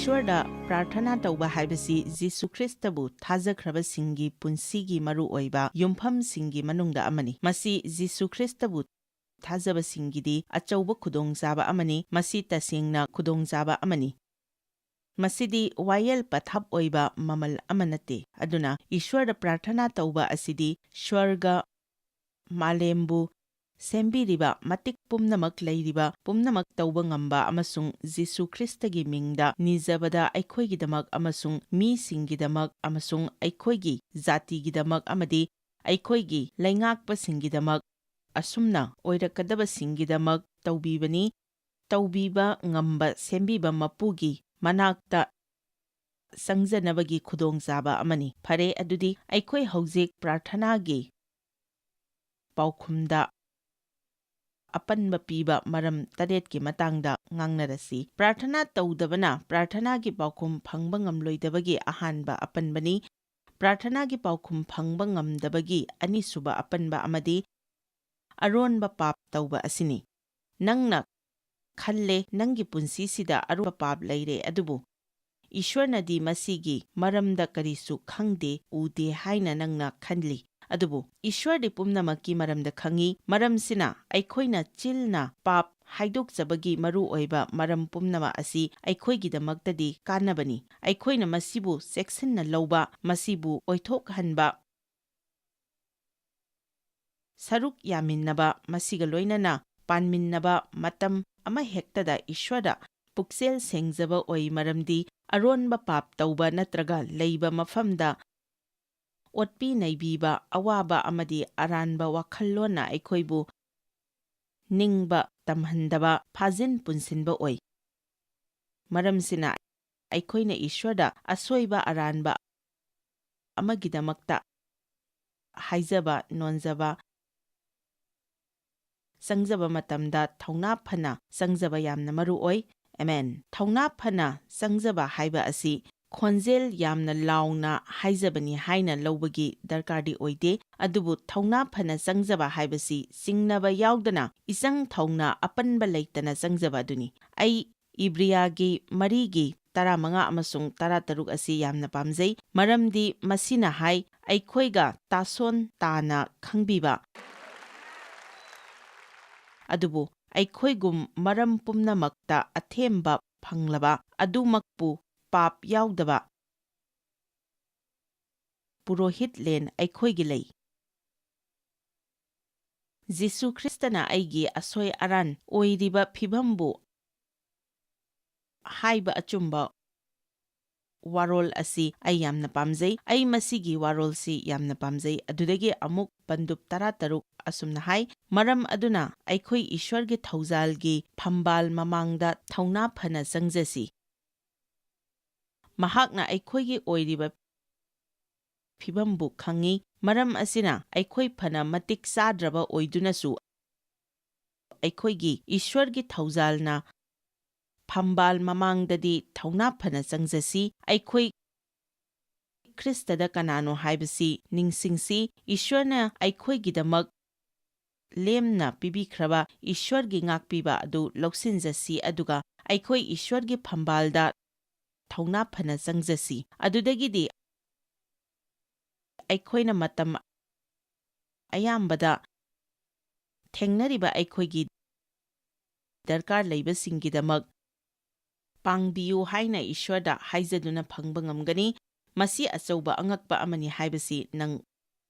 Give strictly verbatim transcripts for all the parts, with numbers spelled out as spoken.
ꯏꯁ꯭ꯋꯔꯗ ꯄ꯭ꯔꯥꯔꯊꯅꯥ ꯇꯧꯕ ꯍꯥꯏꯕꯁꯤ ꯖꯤꯁꯨ ꯈ꯭ꯔꯤꯁꯇꯕꯨ ꯊꯥꯖꯈ꯭ꯔꯕꯁꯤꯡꯒꯤ ꯄꯨꯟꯁꯤꯒꯤ ꯃꯔꯨꯑꯣꯏꯕ ꯌꯨꯝꯐꯝꯁꯤꯡꯒꯤ ꯃꯅꯨꯡꯗ ꯑꯃꯅꯤ꯫ ꯃꯁꯤ ꯖꯤꯁꯨ ꯈ꯭ꯔꯤꯁꯇꯕꯨ ꯊꯥꯖꯕꯁꯤꯡꯒꯤꯗꯤ ꯑꯆꯧꯕ ꯈꯨꯗꯣꯡꯆꯥꯕ ꯑꯃꯅꯤ꯫ ꯃꯁꯤ ꯇꯁꯦꯡꯅ ꯈꯨꯗꯣꯡꯆꯥꯕ ꯑꯃꯅꯤ꯫ ꯃꯁꯤꯗꯤ ꯋꯥꯌꯦꯜ ꯄꯊꯥꯞ ꯑꯣꯏꯕ ꯃꯃꯜ ꯑꯃ ꯅꯠꯇꯦ꯫ ꯑꯗꯨꯅ ꯏꯁ꯭ꯋꯔꯗ ꯄ꯭ꯔꯥꯔꯊꯅꯥ ꯇꯧꯕ ꯑꯁꯤꯗꯤ ꯁ꯭ꯋꯔꯒ ꯃꯥꯂꯦꯝꯕꯨ ꯁꯦꯝꯕꯤꯔꯤꯕ, ꯃꯇꯤꯛ ꯄꯨꯝꯅꯃꯛ ꯂꯩꯔꯤꯕ, ꯄꯨꯝꯅꯃꯛ ꯇꯧꯕ ꯉꯝꯕ ꯑꯃꯁꯨꯡ ꯖꯤꯁꯨ ꯈ꯭ꯔꯤꯁꯇꯒꯤ ꯃꯤꯡꯗ ꯅꯤꯖꯕꯗ ꯑꯩꯈꯣꯏꯒꯤꯗꯃꯛ ꯑꯃꯁꯨꯡ ꯃꯤꯁꯤꯡꯒꯤꯗꯃꯛ ꯑꯃꯁꯨꯡ ꯑꯩꯈꯣꯏꯒꯤ ꯖꯥꯇꯤꯒꯤꯗꯃꯛ ꯑꯃꯗꯤ ꯑꯩꯈꯣꯏꯒꯤ ꯂꯩꯉꯥꯛꯄꯁꯤꯡꯒꯤꯗꯃꯛ, ꯑꯁꯨꯝꯅ ꯑꯣꯏꯔꯛꯀꯗꯕꯁꯤꯡꯒꯤꯗꯃꯛ ꯇꯧꯕꯤꯕꯅꯤ꯫ ꯇꯧꯕꯤꯕ ꯉꯝꯕ ꯁꯦꯝꯕꯤꯕ ꯃꯄꯨꯒꯤ ꯃꯅꯥꯛꯇ ꯆꯪꯖꯅꯕꯒꯤ ꯈꯨꯗꯣꯡꯆꯥꯕ ꯑꯃꯅꯤ꯫ ꯐꯔꯦ, ꯑꯗꯨꯗꯤ ꯑꯩꯈꯣꯏ ꯍꯧꯖꯤꯛ ꯄ꯭ꯔꯥꯔꯊꯅꯥꯒꯤ ꯄꯥꯎꯈꯨꯝꯗ ꯑꯄꯟꯕ ꯄꯤꯕ ꯃꯔꯝ ꯇꯔꯦꯠꯀꯤ ꯃꯇꯥꯡꯗ ꯉꯥꯡꯅꯔꯁꯤ꯫ ꯄ꯭ꯔꯥꯔꯊꯅꯥ ꯇꯧꯗꯕꯅ ꯄ꯭ꯔꯥꯔꯊꯅꯥꯒꯤ ꯄꯥꯎꯈꯨꯝ ꯐꯪꯕ ꯉꯝꯂꯣꯏꯗꯕꯒꯤ ꯑꯍꯥꯟꯕ ꯑꯄꯟꯕꯅꯤ꯫ ꯄ꯭ꯔꯥꯔꯊꯅꯥꯒꯤ ꯄꯥꯎꯈꯨꯝ ꯐꯪꯕ ꯉꯝꯗꯕꯒꯤ ꯑꯅꯤꯁꯨꯕ ꯑꯄꯟꯕ ꯑꯃꯗꯤ ꯑꯔꯣꯟꯕ ꯄꯥꯞ ꯇꯧꯕ ꯑꯁꯤꯅꯤ꯫ ꯅꯪꯅ ꯈꯜꯂꯦ, ꯅꯪꯒꯤ ꯄꯨꯟꯁꯤꯁꯤꯗ ꯑꯔꯣꯟꯕ ꯄꯥꯞ ꯂꯩꯔꯦ, ꯑꯗꯨꯕꯨ ꯏꯁ꯭ꯋꯔꯅꯗꯤ ꯃꯁꯤꯒꯤ ꯃꯔꯝꯗ ꯀꯔꯤꯁꯨ ꯈꯪꯗꯦ, ꯎꯗꯦ ꯍꯥꯏꯅ ꯅꯪꯅ ꯈꯜꯂꯤ꯫ ꯑꯗꯨꯕꯨ ꯏꯁ꯭ꯋꯔꯗꯤ ꯄꯨꯝꯅꯃꯛꯀꯤ ꯃꯔꯝꯗ ꯈꯪꯏ꯫ ꯃꯔꯝꯁꯤꯅ ꯑꯩꯈꯣꯏꯅ ꯆꯤꯜꯅ ꯄꯥꯞ ꯍꯥꯏꯗꯣꯛꯆꯕꯒꯤ ꯃꯔꯨꯑꯣꯏꯕ ꯃꯔꯝ ꯄꯨꯝꯅꯃꯛ ꯑꯁꯤ ꯑꯩꯈꯣꯏꯒꯤꯗꯃꯛꯇꯗꯤ ꯀꯥꯟꯅꯕꯅꯤ꯫ ꯑꯩꯈꯣꯏꯅ ꯃꯁꯤꯕꯨ ꯆꯦꯛꯁꯤꯟꯅ ꯂꯧꯕ, ꯃꯁꯤꯕꯨ ꯑꯣꯏꯊꯣꯛꯍꯟꯕ, ꯁꯔꯨꯛ ꯌꯥꯃꯤꯟꯅꯕ, ꯃꯁꯤꯒ ꯂꯣꯏꯅꯅ ꯄꯥꯟꯃꯤꯟꯅꯕ ꯃꯇꯝ ꯑꯃꯍꯦꯛꯇꯗ ꯏꯁ꯭ꯋꯔꯗ ꯄꯨꯛꯆꯦꯜ ꯁꯦꯡꯖꯕ ꯑꯣꯏ, ꯃꯔꯝꯗꯤ ꯑꯔꯣꯟꯕ ꯄꯥꯞ ꯇꯧꯕ ꯅꯠꯇ꯭ꯔꯒ ꯂꯩꯕ ꯃꯐꯝꯗ ꯑꯣꯠꯄꯤ ꯅꯩꯕꯤꯕ, ꯑꯋꯥꯕ ꯑꯃꯗꯤ ꯑꯔꯥꯟꯕ ꯋꯥꯈꯜꯂꯣꯟꯅ ꯑꯩꯈꯣꯏꯕꯨ ꯅꯤꯡꯕ ꯇꯝꯍꯟꯗꯕ, ꯐꯥꯖꯤꯟ ꯄꯨꯟꯁꯤꯟꯕ ꯑꯣꯏ꯫ ꯃꯔꯝꯁꯤꯅ ꯑꯩꯈꯣꯏꯅ ꯏꯁ꯭ꯋꯔꯗ ꯑꯁꯣꯏꯕ ꯑꯔꯥꯟꯕ ꯑꯃꯒꯤꯗꯃꯛꯇ ꯍꯥꯏꯖꯕ ꯅꯣꯟꯖꯕ ꯆꯪꯖꯕ ꯃꯇꯝꯗ ꯊꯧꯅꯥ ꯐꯅ ꯆꯪꯖꯕ ꯌꯥꯝꯅ ꯃꯔꯨ ꯑꯣꯏ꯫ ꯑꯃꯦꯟ꯫ ꯊꯧꯅꯥ ꯐꯅ ꯆꯪꯖꯕ ꯍꯥꯏꯕ ꯑꯁꯤ ꯈꯣꯟꯖꯦꯜ ꯌꯥꯝꯅ ꯂꯥꯎꯅ ꯍꯥꯏꯖꯕꯅꯤ ꯍꯥꯏꯅ ꯂꯧꯕꯒꯤ ꯗꯔꯀꯥꯔꯗꯤ ꯑꯣꯏꯗꯦ, ꯑꯗꯨꯕꯨ ꯊꯧꯅꯥ ꯐꯅ ꯆꯪꯖꯕ ꯍꯥꯏꯕꯁꯤ ꯆꯤꯡꯅꯕ ꯌꯥꯎꯗꯅ ꯏꯆꯪ ꯊꯧꯅ ꯑꯄꯟꯕ ꯂꯩꯇꯅ ꯆꯪꯖꯕ ꯑꯗꯨꯅꯤ꯫ ꯑꯩ ꯏꯕ꯭ꯔꯤꯌꯥꯒꯤ ꯃꯔꯤꯒꯤ ꯇꯔꯥꯃꯉꯥ ꯑꯃꯁꯨꯡ ꯇꯔꯥꯇꯔꯨꯛ ꯑꯁꯤ ꯌꯥꯝꯅ ꯄꯥꯝꯖꯩ, ꯃꯔꯝꯗꯤ ꯃꯁꯤꯅ ꯍꯥꯏ, ꯑꯩꯈꯣꯏꯒ ꯇꯥꯁꯣꯟ ꯇꯥꯅ ꯈꯪꯕꯤꯕ, ꯑꯗꯨꯕꯨ ꯑꯩꯈꯣꯏꯒꯨꯝ ꯃꯔꯝ ꯄꯨꯝꯅꯃꯛꯇ ꯑꯊꯦꯝꯕ ꯐꯪꯂꯕ, ꯑꯗꯨꯃꯛꯄꯨ ꯄꯥꯞ ꯌꯥꯎꯗꯕ ꯄꯨꯔꯣꯍꯤꯠꯂꯦꯟ ꯑꯩꯈꯣꯏꯒꯤ ꯂꯩ꯫ ꯖꯤꯁꯨ ꯈ꯭ꯔꯤꯁꯇꯅ ꯑꯩꯒꯤ ꯑꯁꯣꯏ ꯑꯔꯥꯟ ꯑꯣꯏꯔꯤꯕ ꯐꯤꯚꯝꯕꯨ ꯍꯥꯏꯕ ꯑꯆꯨꯝꯕ ꯋꯥꯔꯣꯜ ꯑꯁꯤ ꯑꯩ ꯌꯥꯝꯅ ꯄꯥꯝꯖꯩ꯫ ꯑꯩ ꯃꯁꯤꯒꯤ ꯋꯥꯔꯣꯜꯁꯤ ꯌꯥꯝꯅ ꯄꯥꯝꯖꯩ꯫ ꯑꯗꯨꯗꯒꯤ ꯑꯃꯨꯛ ꯄꯟꯗꯨꯞ ꯇꯔꯥꯇꯔꯨꯛ ꯑꯁꯨꯝꯅ ꯍꯥꯏ, "ꯃꯔꯝ ꯑꯗꯨꯅ ꯑꯩꯈꯣꯏ ꯏꯁ꯭ꯋꯔꯒꯤ ꯊꯧꯖꯥꯜꯒꯤ ꯐꯝꯕꯥꯜ ꯃꯃꯥꯡꯗ ꯊꯧꯅꯥ ꯐꯅ ꯆꯪꯖꯁꯤ꯫ ꯃꯍꯥꯛꯅ ꯑꯩꯈꯣꯏꯒꯤ ꯑꯣꯏꯔꯤꯕ ꯐꯤꯚꯝꯕꯨ ꯈꯪꯏ꯫ ꯃꯔꯝ ꯑꯁꯤꯅ ꯑꯩꯈꯣꯏ ꯐꯅ ꯃꯇꯤꯛ ꯆꯥꯗ꯭ꯔꯕ ꯑꯣꯏꯗꯨꯅꯁꯨ ꯑꯩꯈꯣꯏꯒꯤ ꯏꯁ꯭ꯋꯔꯒꯤ ꯊꯧꯖꯥꯜꯅ ꯐꯝꯕꯥꯜ ꯃꯃꯥꯡꯗꯗꯤ ꯊꯧꯅꯥ ꯐꯅ ꯆꯪꯖꯁꯤ꯫ ꯑꯩꯈꯣꯏ ꯈ꯭ꯔꯤꯁꯇꯗ ꯀꯅꯥꯅꯣ ꯍꯥꯏꯕꯁꯤ ꯅꯤꯡꯁꯤꯡꯁꯤ꯫ ꯏꯁ꯭ꯋꯔꯅ ꯑꯩꯈꯣꯏꯒꯤꯗꯃꯛ ꯂꯦꯝꯅ ꯄꯤꯕꯤꯈ꯭ꯔꯕ ꯏꯁ꯭ꯋꯔꯒꯤ ꯉꯥꯛꯄꯤꯕ ꯑꯗꯨ ꯂꯧꯁꯤꯟꯖꯁꯤ, ꯑꯗꯨꯒ ꯑꯩꯈꯣꯏ ꯏꯁ꯭ꯋꯔꯒꯤ ꯐꯝꯕꯥꯜꯗ ꯊꯧꯅꯥ ꯐꯅ ꯆꯪꯖꯁꯤ꯫ ꯑꯗꯨꯗꯒꯤꯗꯤ ꯑꯩꯈꯣꯏꯅ ꯃꯇꯝ ꯑꯌꯥꯝꯕꯗ ꯊꯦꯡꯅꯔꯤꯕ ꯑꯩꯈꯣꯏꯒꯤ ꯗꯔꯀꯥꯔ ꯂꯩꯕꯁꯤꯡꯒꯤꯗꯃꯛ ꯄꯥꯡꯕꯤꯌꯨ ꯍꯥꯏꯅ ꯏꯁ꯭ꯋꯔꯗ ꯍꯥꯏꯖꯗꯨꯅ ꯐꯪꯕ ꯉꯝꯒꯅꯤ꯫ ꯃꯁꯤ ꯑꯆꯧꯕ ꯑꯉꯛꯄ ꯑꯃꯅꯤ ꯍꯥꯏꯕꯁꯤ ꯅꯪ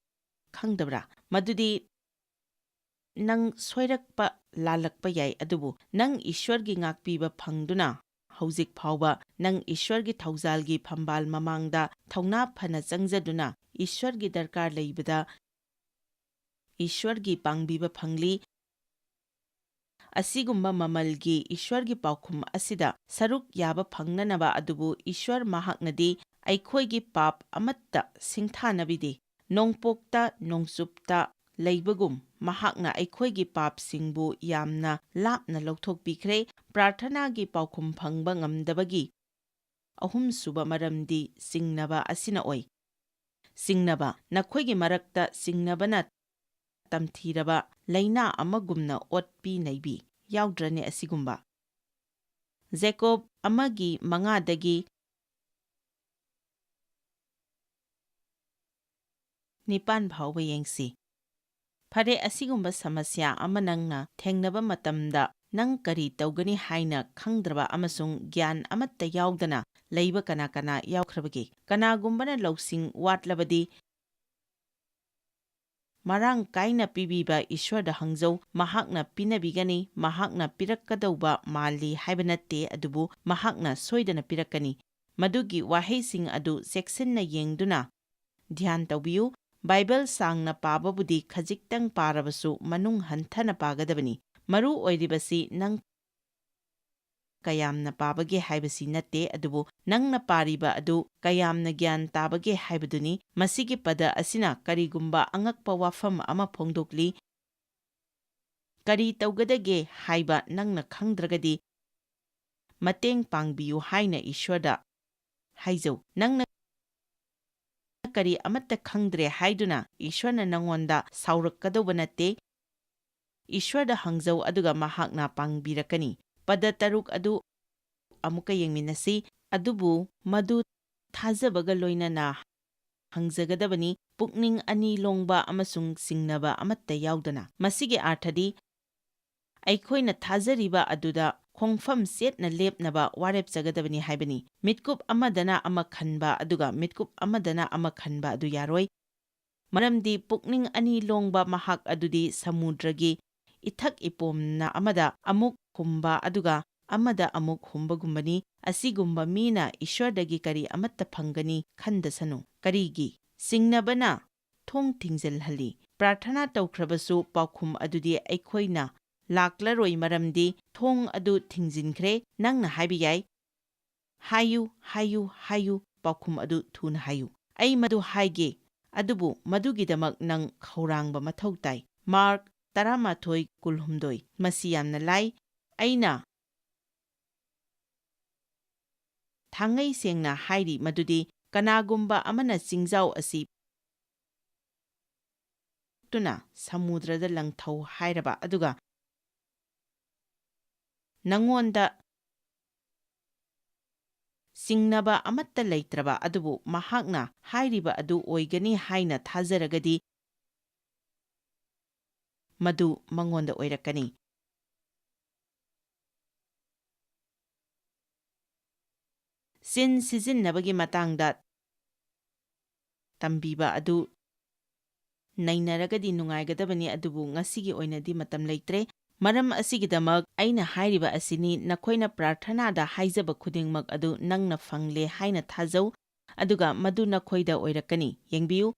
ꯈꯪꯗꯕ꯭ꯔꯥ? ꯃꯗꯨꯗꯤ ꯅꯪ ꯁꯣꯏꯔꯛꯄ, ꯂꯥꯜꯂꯛꯄ ꯌꯥꯏ, ꯑꯗꯨꯕꯨ ꯅꯪ ꯏꯁ꯭ꯋꯔꯒꯤ ꯉꯥꯛꯄꯤꯕ ꯐꯪꯗꯨꯅ ꯍꯧꯖꯤꯛ ꯐꯥꯎꯕ ꯅꯪ ꯏꯁ꯭ꯋꯔꯒꯤ ꯊꯧꯖꯥꯜꯒꯤ ꯐꯝꯕꯥꯜ ꯃꯃꯥꯡꯗ ꯊꯧꯅꯥ ꯐꯅ ꯆꯪꯖꯗꯨꯅ ꯏꯁ꯭ꯋꯔꯒꯤ ꯗꯔꯀꯥꯔ ꯂꯩꯕꯗ ꯏꯁ꯭ꯋꯔꯒꯤ ꯄꯥꯡꯕꯤꯕ ꯐꯪꯂꯤ꯫ ꯑꯁꯤꯒꯨꯝꯕ ꯃꯃꯜꯒꯤ ꯏꯁ꯭ꯋꯔꯒꯤ ꯄꯥꯎꯈꯨꯝ ꯑꯁꯤꯗ ꯁꯔꯨꯛ ꯌꯥꯕ ꯐꯪꯅꯅꯕ ꯑꯗꯨꯕꯨ ꯏꯁ꯭ꯋꯔ ꯃꯍꯥꯛꯅꯗꯤ ꯑꯩꯈꯣꯏꯒꯤ ꯄꯥꯞ ꯑꯃꯠꯇ ꯁꯤꯡꯊꯥꯅꯕꯤꯗꯦ꯫ ꯅꯣꯡꯄꯣꯛꯇ ꯅꯣꯡꯆꯨꯞꯇ ꯂꯩꯕꯒꯨꯝ ꯃꯍꯥꯛꯅ ꯑꯩꯈꯣꯏꯒꯤ ꯄꯥꯞꯁꯤꯡꯕꯨ ꯌꯥꯝꯅ ꯂꯥꯞꯅ ꯂꯧꯊꯣꯛꯄꯤꯈ꯭ꯔꯦ꯫ ꯄ꯭ꯔꯥꯔꯊꯅꯥꯒꯤ ꯄꯥꯎꯈꯨꯝ ꯐꯪꯕ ꯉꯝꯗꯕꯒꯤ ꯑꯍꯨꯝꯁꯨꯕ ꯃꯔꯝꯗꯤ ꯆꯤꯡꯅꯕ ꯑꯁꯤꯅ ꯑꯣꯏ꯫ ꯆꯤꯡꯅꯕ, ꯅꯈꯣꯏꯒꯤ ꯃꯔꯛꯇ ꯆꯤꯡꯅꯕꯅ ꯇꯝꯊꯤꯔꯕ ꯂꯥꯏꯅꯥ ꯑꯃꯒꯨꯝꯅ ꯑꯣꯠꯄꯤ ꯅꯩꯕꯤ ꯌꯥꯎꯗ꯭ꯔꯅꯦ ꯑꯁꯤꯒꯨꯝꯕ? ꯖꯦꯀꯣꯕ ꯑꯃꯒꯤ ꯃꯉꯥꯗꯒꯤ ꯅꯤꯄꯥꯟ ꯐꯥꯎꯕ ꯌꯦꯡꯁꯤ꯫ ꯐꯔꯦ, ꯑꯁꯤꯒꯨꯝꯕ ꯁꯃꯁ꯭ꯌꯥ ꯑꯃ ꯅꯪꯅ ꯊꯦꯡꯅꯕ ꯃꯇꯝꯗ, ꯅꯪ ꯀꯔꯤ ꯇꯧꯒꯅꯤ ꯍꯥꯏꯅ ꯈꯪꯗ꯭ꯔꯕ ꯑꯃꯁꯨꯡ ꯒ꯭ꯌꯥꯟ ꯑꯃꯠꯇ ꯌꯥꯎꯗꯅ ꯂꯩꯕ ꯀꯅꯥ ꯀꯅꯥ ꯌꯥꯎꯈ꯭ꯔꯕꯒꯦ? ꯀꯅꯥꯒꯨꯝꯕꯅ ꯂꯧꯁꯤꯡ ꯋꯥꯠꯂꯕꯗꯤ, ꯃꯔꯥꯡ ꯀꯥꯏꯅ ꯄꯤꯕꯤꯕ ꯏꯁ꯭ꯋꯔꯗ ꯍꯪꯖꯧ, ꯃꯍꯥꯛꯅ ꯄꯤꯅꯕꯤꯒꯅꯤ, ꯃꯍꯥꯛꯅ ꯄꯤꯔꯛꯀꯗꯧꯕ ꯃꯥꯜꯂꯤ ꯍꯥꯏꯕ ꯅꯠꯇꯦ, ꯑꯗꯨꯕꯨ ꯃꯍꯥꯛꯅ ꯁꯣꯏꯗꯅ ꯄꯤꯔꯛꯀꯅꯤ꯫ ꯃꯗꯨꯒꯤ ꯋꯥꯍꯩꯁꯤꯡ ꯑꯗꯨ ꯆꯦꯛꯁꯤꯟꯅ ꯌꯦꯡꯗꯨꯅ ꯙ꯭ꯌꯥꯟ ꯇꯧꯕꯤꯌꯨ꯫ ꯕꯥꯏꯕꯜ ꯁꯥꯡꯅ ꯄꯥꯕꯕꯨꯗꯤ ꯈꯖꯤꯛꯇꯪ ꯄꯥꯔꯕꯁꯨ ꯃꯅꯨꯡ ꯍꯟꯊꯅ ꯄꯥꯒꯗꯕꯅꯤ꯫ ꯃꯔꯨ ꯑꯣꯏꯔꯤꯕꯁꯤ ꯅꯪ ꯀꯌꯥꯝꯅ ꯄꯥꯕꯒꯦ ꯍꯥꯏꯕꯁꯤ ꯅꯠꯇꯦ, ꯑꯗꯨꯕꯨ ꯅꯪꯅ ꯄꯥꯔꯤꯕ ꯑꯗꯨ ꯀꯌꯥꯝꯅ ꯒ꯭ꯌꯥꯟ ꯇꯥꯕꯒꯦ ꯍꯥꯏꯕꯗꯨꯅꯤ꯫ ꯃꯁꯤꯒꯤ ꯄꯗ ꯑꯁꯤꯅ ꯀꯔꯤꯒꯨꯝꯕ ꯑꯉꯛꯄ ꯋꯥꯐꯝ ꯑꯃ ꯐꯣꯡꯗꯣꯛꯂꯤ꯫ ꯀꯔꯤ ꯇꯧꯒꯗꯒꯦ ꯍꯥꯏꯕ ꯅꯪꯅ ꯈꯪꯗ꯭ꯔꯒꯗꯤ, "ꯃꯇꯦꯡ ꯄꯥꯡꯕꯤꯌꯨ" ꯍꯥꯏꯅ ꯏꯁ꯭ꯋꯔꯗ ꯍꯥꯏꯖꯧ꯫ ꯅꯪꯅ ꯀꯔꯤ ꯑꯃꯠꯇ ꯈꯪꯗ꯭ꯔꯦ ꯍꯥꯏꯗꯨꯅ ꯏꯁ꯭ꯋꯔꯅ ꯅꯪꯉꯣꯟꯗ ꯁꯥꯎꯔꯛꯀꯗꯧꯕ ꯅꯠꯇꯦ꯫ ꯏꯁ꯭ꯋꯔꯗ ꯍꯪꯖꯧ, ꯑꯗꯨꯒ ꯃꯍꯥꯛꯅ ꯄꯥꯡꯕꯤꯔꯛꯀꯅꯤ꯫ ꯄꯗ ꯇꯔꯨꯛ ꯑꯗꯨ ꯑꯃꯨꯛꯀ ꯌꯦꯡꯃꯤꯟꯅꯁꯤ, ꯑꯗꯨꯕꯨ ꯃꯗꯨ ꯊꯥꯖꯕꯒ ꯂꯣꯏꯅꯅ ꯍꯪꯖꯒꯗꯕꯅꯤ, ꯄꯨꯛꯅꯤꯡ ꯑꯅꯤ ꯂꯣꯡꯕ ꯑꯃꯁꯨꯡ ꯆꯤꯡꯅꯕ ꯑꯃꯠꯇ ꯌꯥꯎꯗꯅ꯫ ꯃꯁꯤꯒꯤ ꯑꯥꯔꯊꯗꯤ, ꯑꯩꯈꯣꯏꯅ ꯊꯥꯖꯔꯤꯕ ꯑꯗꯨꯗ ꯈꯣꯡꯐꯝ ꯆꯦꯠꯅ ꯂꯦꯞꯅꯕ ꯋꯥꯔꯦꯞꯆꯒꯗꯕꯅꯤ ꯍꯥꯏꯕꯅꯤ꯫ ꯃꯤꯠꯀꯨꯞ ꯑꯃꯗꯅ ꯑꯃ ꯈꯟꯕ ꯑꯗꯨꯒ ꯃꯤꯠꯀꯨꯞ ꯑꯃꯗꯅ ꯑꯃ ꯈꯟꯕ ꯑꯗꯨ ꯌꯥꯔꯣꯏ꯫ ꯃꯔꯝꯗꯤ ꯄꯨꯛꯅꯤꯡ ꯑꯅꯤ ꯂꯣꯡꯕ ꯃꯍꯥꯛ ꯑꯗꯨꯗꯤ ꯁꯃꯨꯗ꯭ꯔꯒꯤ ꯏꯊꯛ ꯏꯄꯣꯝꯅ ꯑꯃꯗ ꯑꯃꯨꯛ ꯍꯨꯝꯕ ꯑꯗꯨꯒ ꯑꯃꯗ ꯑꯃꯨꯛ ꯍꯨꯝꯕꯒꯨꯝꯕꯅꯤ꯫ ꯑꯁꯤꯒꯨꯝꯕ ꯃꯤꯅ ꯏꯁ꯭ꯋꯔꯗꯒꯤ ꯀꯔꯤ ꯑꯃꯠꯇ ꯐꯪꯒꯅꯤ ꯈꯟꯗꯁꯅꯨ꯫ ꯀꯔꯤꯒꯤ? ꯆꯤꯡꯅꯕꯅ ꯊꯣꯡ ꯊꯤꯡꯖꯤꯜꯍꯜꯂꯤ꯫ ꯄ꯭ꯔꯥꯔꯊꯅꯥ ꯇꯧꯈ꯭ꯔꯕꯁꯨ ꯄꯥꯎꯈꯨꯝ ꯑꯗꯨꯗꯤ ꯑꯩꯈꯣꯏꯅ ꯂꯥꯛꯂꯔꯣꯏ, ꯃꯔꯝꯗꯤ ꯊꯣꯡ ꯑꯗꯨ ꯊꯤꯡꯖꯤꯟꯈ꯭ꯔꯦ꯫ ꯅꯪꯅ ꯍꯥꯏꯕ ꯌꯥꯏ, "ꯍꯥꯏꯌꯨ, ꯍꯥꯏꯌꯨ, ꯍꯥꯏꯌꯨ, ꯄꯥꯎꯈꯨꯝ ꯑꯗꯨ ꯊꯨꯅ ꯍꯥꯏꯌꯨ꯫ ꯑꯩ ꯃꯗꯨ ꯍꯥꯏꯒꯦ, ꯑꯗꯨꯕꯨ ꯃꯗꯨꯒꯤꯗꯃꯛ ꯅꯪ ꯈꯧꯔꯥꯡꯕ ꯃꯊꯧ ꯇꯥꯏ"꯫ ꯃꯥꯔꯛ ꯇꯔꯥꯃꯥꯊꯣꯏ ꯀꯨꯟꯍꯨꯝꯗꯣꯏ꯫ ꯃꯁꯤ ꯌꯥꯝꯅ ꯂꯥꯏ꯫ ꯑꯩꯅ ꯊꯥꯡꯉꯩ ꯁꯦꯡꯅ ꯍꯥꯏꯔꯤ ꯃꯗꯨꯗꯤ ꯀꯅꯥꯒꯨꯝꯕ ꯑꯃꯅ ꯆꯤꯡꯖꯥꯎ ꯑꯁꯤ ꯇꯨꯅ ꯁꯃꯨꯗ꯭ꯔꯗ ꯂꯪꯊꯧ ꯍꯥꯏꯔꯕ ꯑꯗꯨꯒ ꯅꯉꯣꯟꯗ ꯆꯤꯡꯅꯕ ꯑꯃꯠꯇ ꯂꯩꯇ꯭ꯔꯕ, ꯑꯗꯨꯕꯨ ꯃꯍꯥꯛꯅ ꯍꯥꯏꯔꯤꯕ ꯑꯗꯨ ꯑꯣꯏꯒꯅꯤ ꯍꯥꯏꯅ ꯊꯥꯖꯔꯒꯗꯤ, ꯃꯗꯨ ꯃꯉꯣꯟꯗ ꯑꯣꯏꯔꯛꯀꯅꯤ꯫ ꯆꯤꯟ ꯁꯤꯖꯤꯟꯅꯕꯒꯤ ꯃꯇꯥꯡꯗ ꯇꯝꯕꯤꯕ ꯑꯗꯨ ꯅꯩꯅꯔꯒꯗꯤ ꯅꯨꯡꯉꯥꯏꯒꯗꯕꯅꯤ, ꯑꯗꯨꯕꯨ ꯉꯁꯤꯒꯤ ꯑꯣꯏꯅꯗꯤ ꯃꯇꯝ ꯂꯩꯇ꯭ꯔꯦ꯫ ꯃꯔꯝ ꯑꯁꯤꯒꯤꯗꯃꯛ ꯑꯩꯅ ꯍꯥꯏꯔꯤꯕ ꯑꯁꯤꯅꯤ, ꯅꯈꯣꯏꯅ ꯄ꯭ꯔꯥꯔꯊꯅꯥꯗ ꯍꯥꯏꯖꯕ ꯈꯨꯗꯤꯡꯃꯛ ꯑꯗꯨ ꯅꯪꯅ ꯐꯪꯂꯦ ꯍꯥꯏꯅ ꯊꯥꯖꯧ, ꯑꯗꯨꯒ ꯃꯗꯨ ꯅꯈꯣꯏꯗ ꯑꯣꯏꯔꯛꯀꯅꯤ꯫ ꯌꯦꯡꯕꯤꯌꯨ,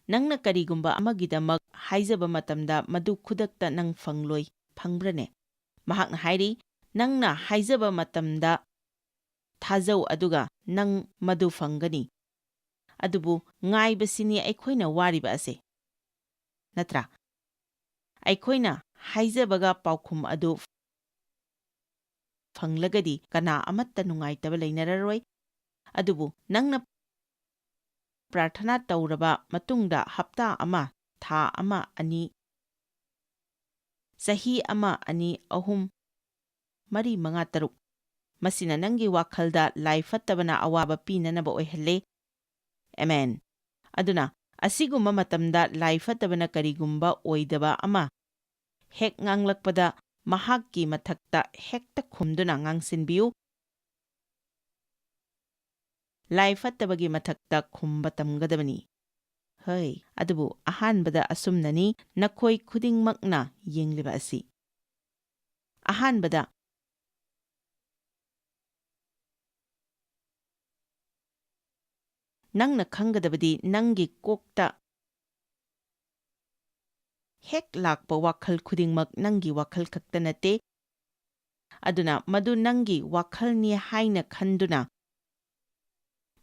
ꯅꯪꯅ ꯀꯔꯤꯒꯨꯝꯕ ꯑꯃꯒꯤꯗꯃꯛ ꯍꯥꯏꯖꯕ ꯃꯇꯝꯗ ꯃꯗꯨ ꯈꯨꯗꯛꯇ ꯅꯪ ꯐꯪꯂꯣꯏ꯫ ꯐꯪꯕ꯭ꯔꯅꯦ? ꯃꯍꯥꯛꯅ ꯍꯥꯏꯔꯤ, ꯅꯪꯅ ꯍꯥꯏꯖꯕ ꯃꯇꯝꯗ ꯊꯥꯖꯧ, ꯑꯗꯨꯒ ꯅꯪ ꯃꯗꯨ ꯐꯪꯒꯅꯤ꯫ ꯑꯗꯨꯕꯨ ꯉꯥꯏꯕꯁꯤꯅꯤ ꯑꯩꯈꯣꯏꯅ ꯋꯥꯔꯤꯕ ꯑꯁꯦ, ꯅꯠꯇ꯭ꯔꯥ? ꯑꯩꯈꯣꯏꯅ ꯍꯥꯏꯖꯕꯒ ꯄꯥꯎꯈꯨꯝ ꯑꯗꯨ ꯐꯪꯂꯒꯗꯤ ꯀꯅꯥ ꯑꯃꯠꯇ ꯅꯨꯡꯉꯥꯏꯇꯕ ꯂꯩꯅꯔꯔꯣꯏ꯫ ꯑꯗꯨꯕꯨ ꯅꯪꯅ ꯄ꯭ꯔꯥꯔꯊꯅꯥ ꯇꯧꯔꯕ ꯃꯇꯨꯡꯗ ꯍꯞꯇꯥ ꯑꯃ, ꯊꯥ ꯑꯃ, ꯑꯅꯤ, ꯆꯍꯤ ꯑꯃ, ꯑꯅꯤ, ꯑꯍꯨꯝ, ꯃꯔꯤ, ꯃꯉꯥ, ꯇꯔꯨꯛ, ꯃꯁꯤꯅ ꯅꯪꯒꯤ ꯋꯥꯈꯜꯗ ꯂꯥꯏ ꯐꯠꯇꯕꯅ ꯑꯋꯥꯕ ꯄꯤꯅꯅꯕ ꯑꯣꯏꯍꯜꯂꯦ꯫ ꯑꯦꯃꯦꯟ꯫ ꯑꯗꯨꯅ, ꯑꯁꯤꯒꯨꯝꯕ ꯃꯇꯝꯗ ꯂꯥꯏ ꯐꯠꯇꯕꯅ ꯀꯔꯤꯒꯨꯝꯕ ꯑꯣꯏꯗꯕ ꯑꯃ ꯍꯦꯛ ꯉꯥꯡꯂꯛꯄꯗ, ꯃꯍꯥꯛꯀꯤ ꯃꯊꯛꯇ ꯍꯦꯛꯇ ꯈꯨꯝꯗꯨꯅ ꯉꯥꯡꯁꯤꯟꯕꯤꯌꯨ꯫ ꯂꯥꯏ ꯐꯠꯇꯕꯒꯤ ꯃꯊꯛꯇ ꯈꯨꯝꯕ ꯇꯝꯒꯗꯕꯅꯤ꯫ ꯍꯣꯏ, ꯑꯗꯨꯕꯨ ꯑꯍꯥꯟꯕꯗ ꯑꯁꯨꯝꯅꯅꯤ ꯅꯈꯣꯏ ꯈꯨꯗꯤꯡꯃꯛꯅ ꯌꯦꯡꯂꯤꯕ ꯑꯁꯤ꯫ ꯑꯍꯥꯟꯕꯗ, ꯅꯪꯅ ꯈꯪꯒꯗꯕꯗꯤ ꯅꯪꯒꯤ ꯀꯣꯛꯇ ꯍꯦꯛ ꯂꯥꯛꯄ ꯋꯥꯈꯜ ꯈꯨꯗꯤꯡꯃꯛ ꯅꯪꯒꯤ ꯋꯥꯈꯜ ꯈꯛꯇ ꯅꯠꯇꯦ꯫ ꯑꯗꯨꯅ ꯃꯗꯨ ꯅꯪꯒꯤ ꯋꯥꯈꯜꯅꯤ ꯍꯥꯏꯅ ꯈꯟꯗꯨꯅ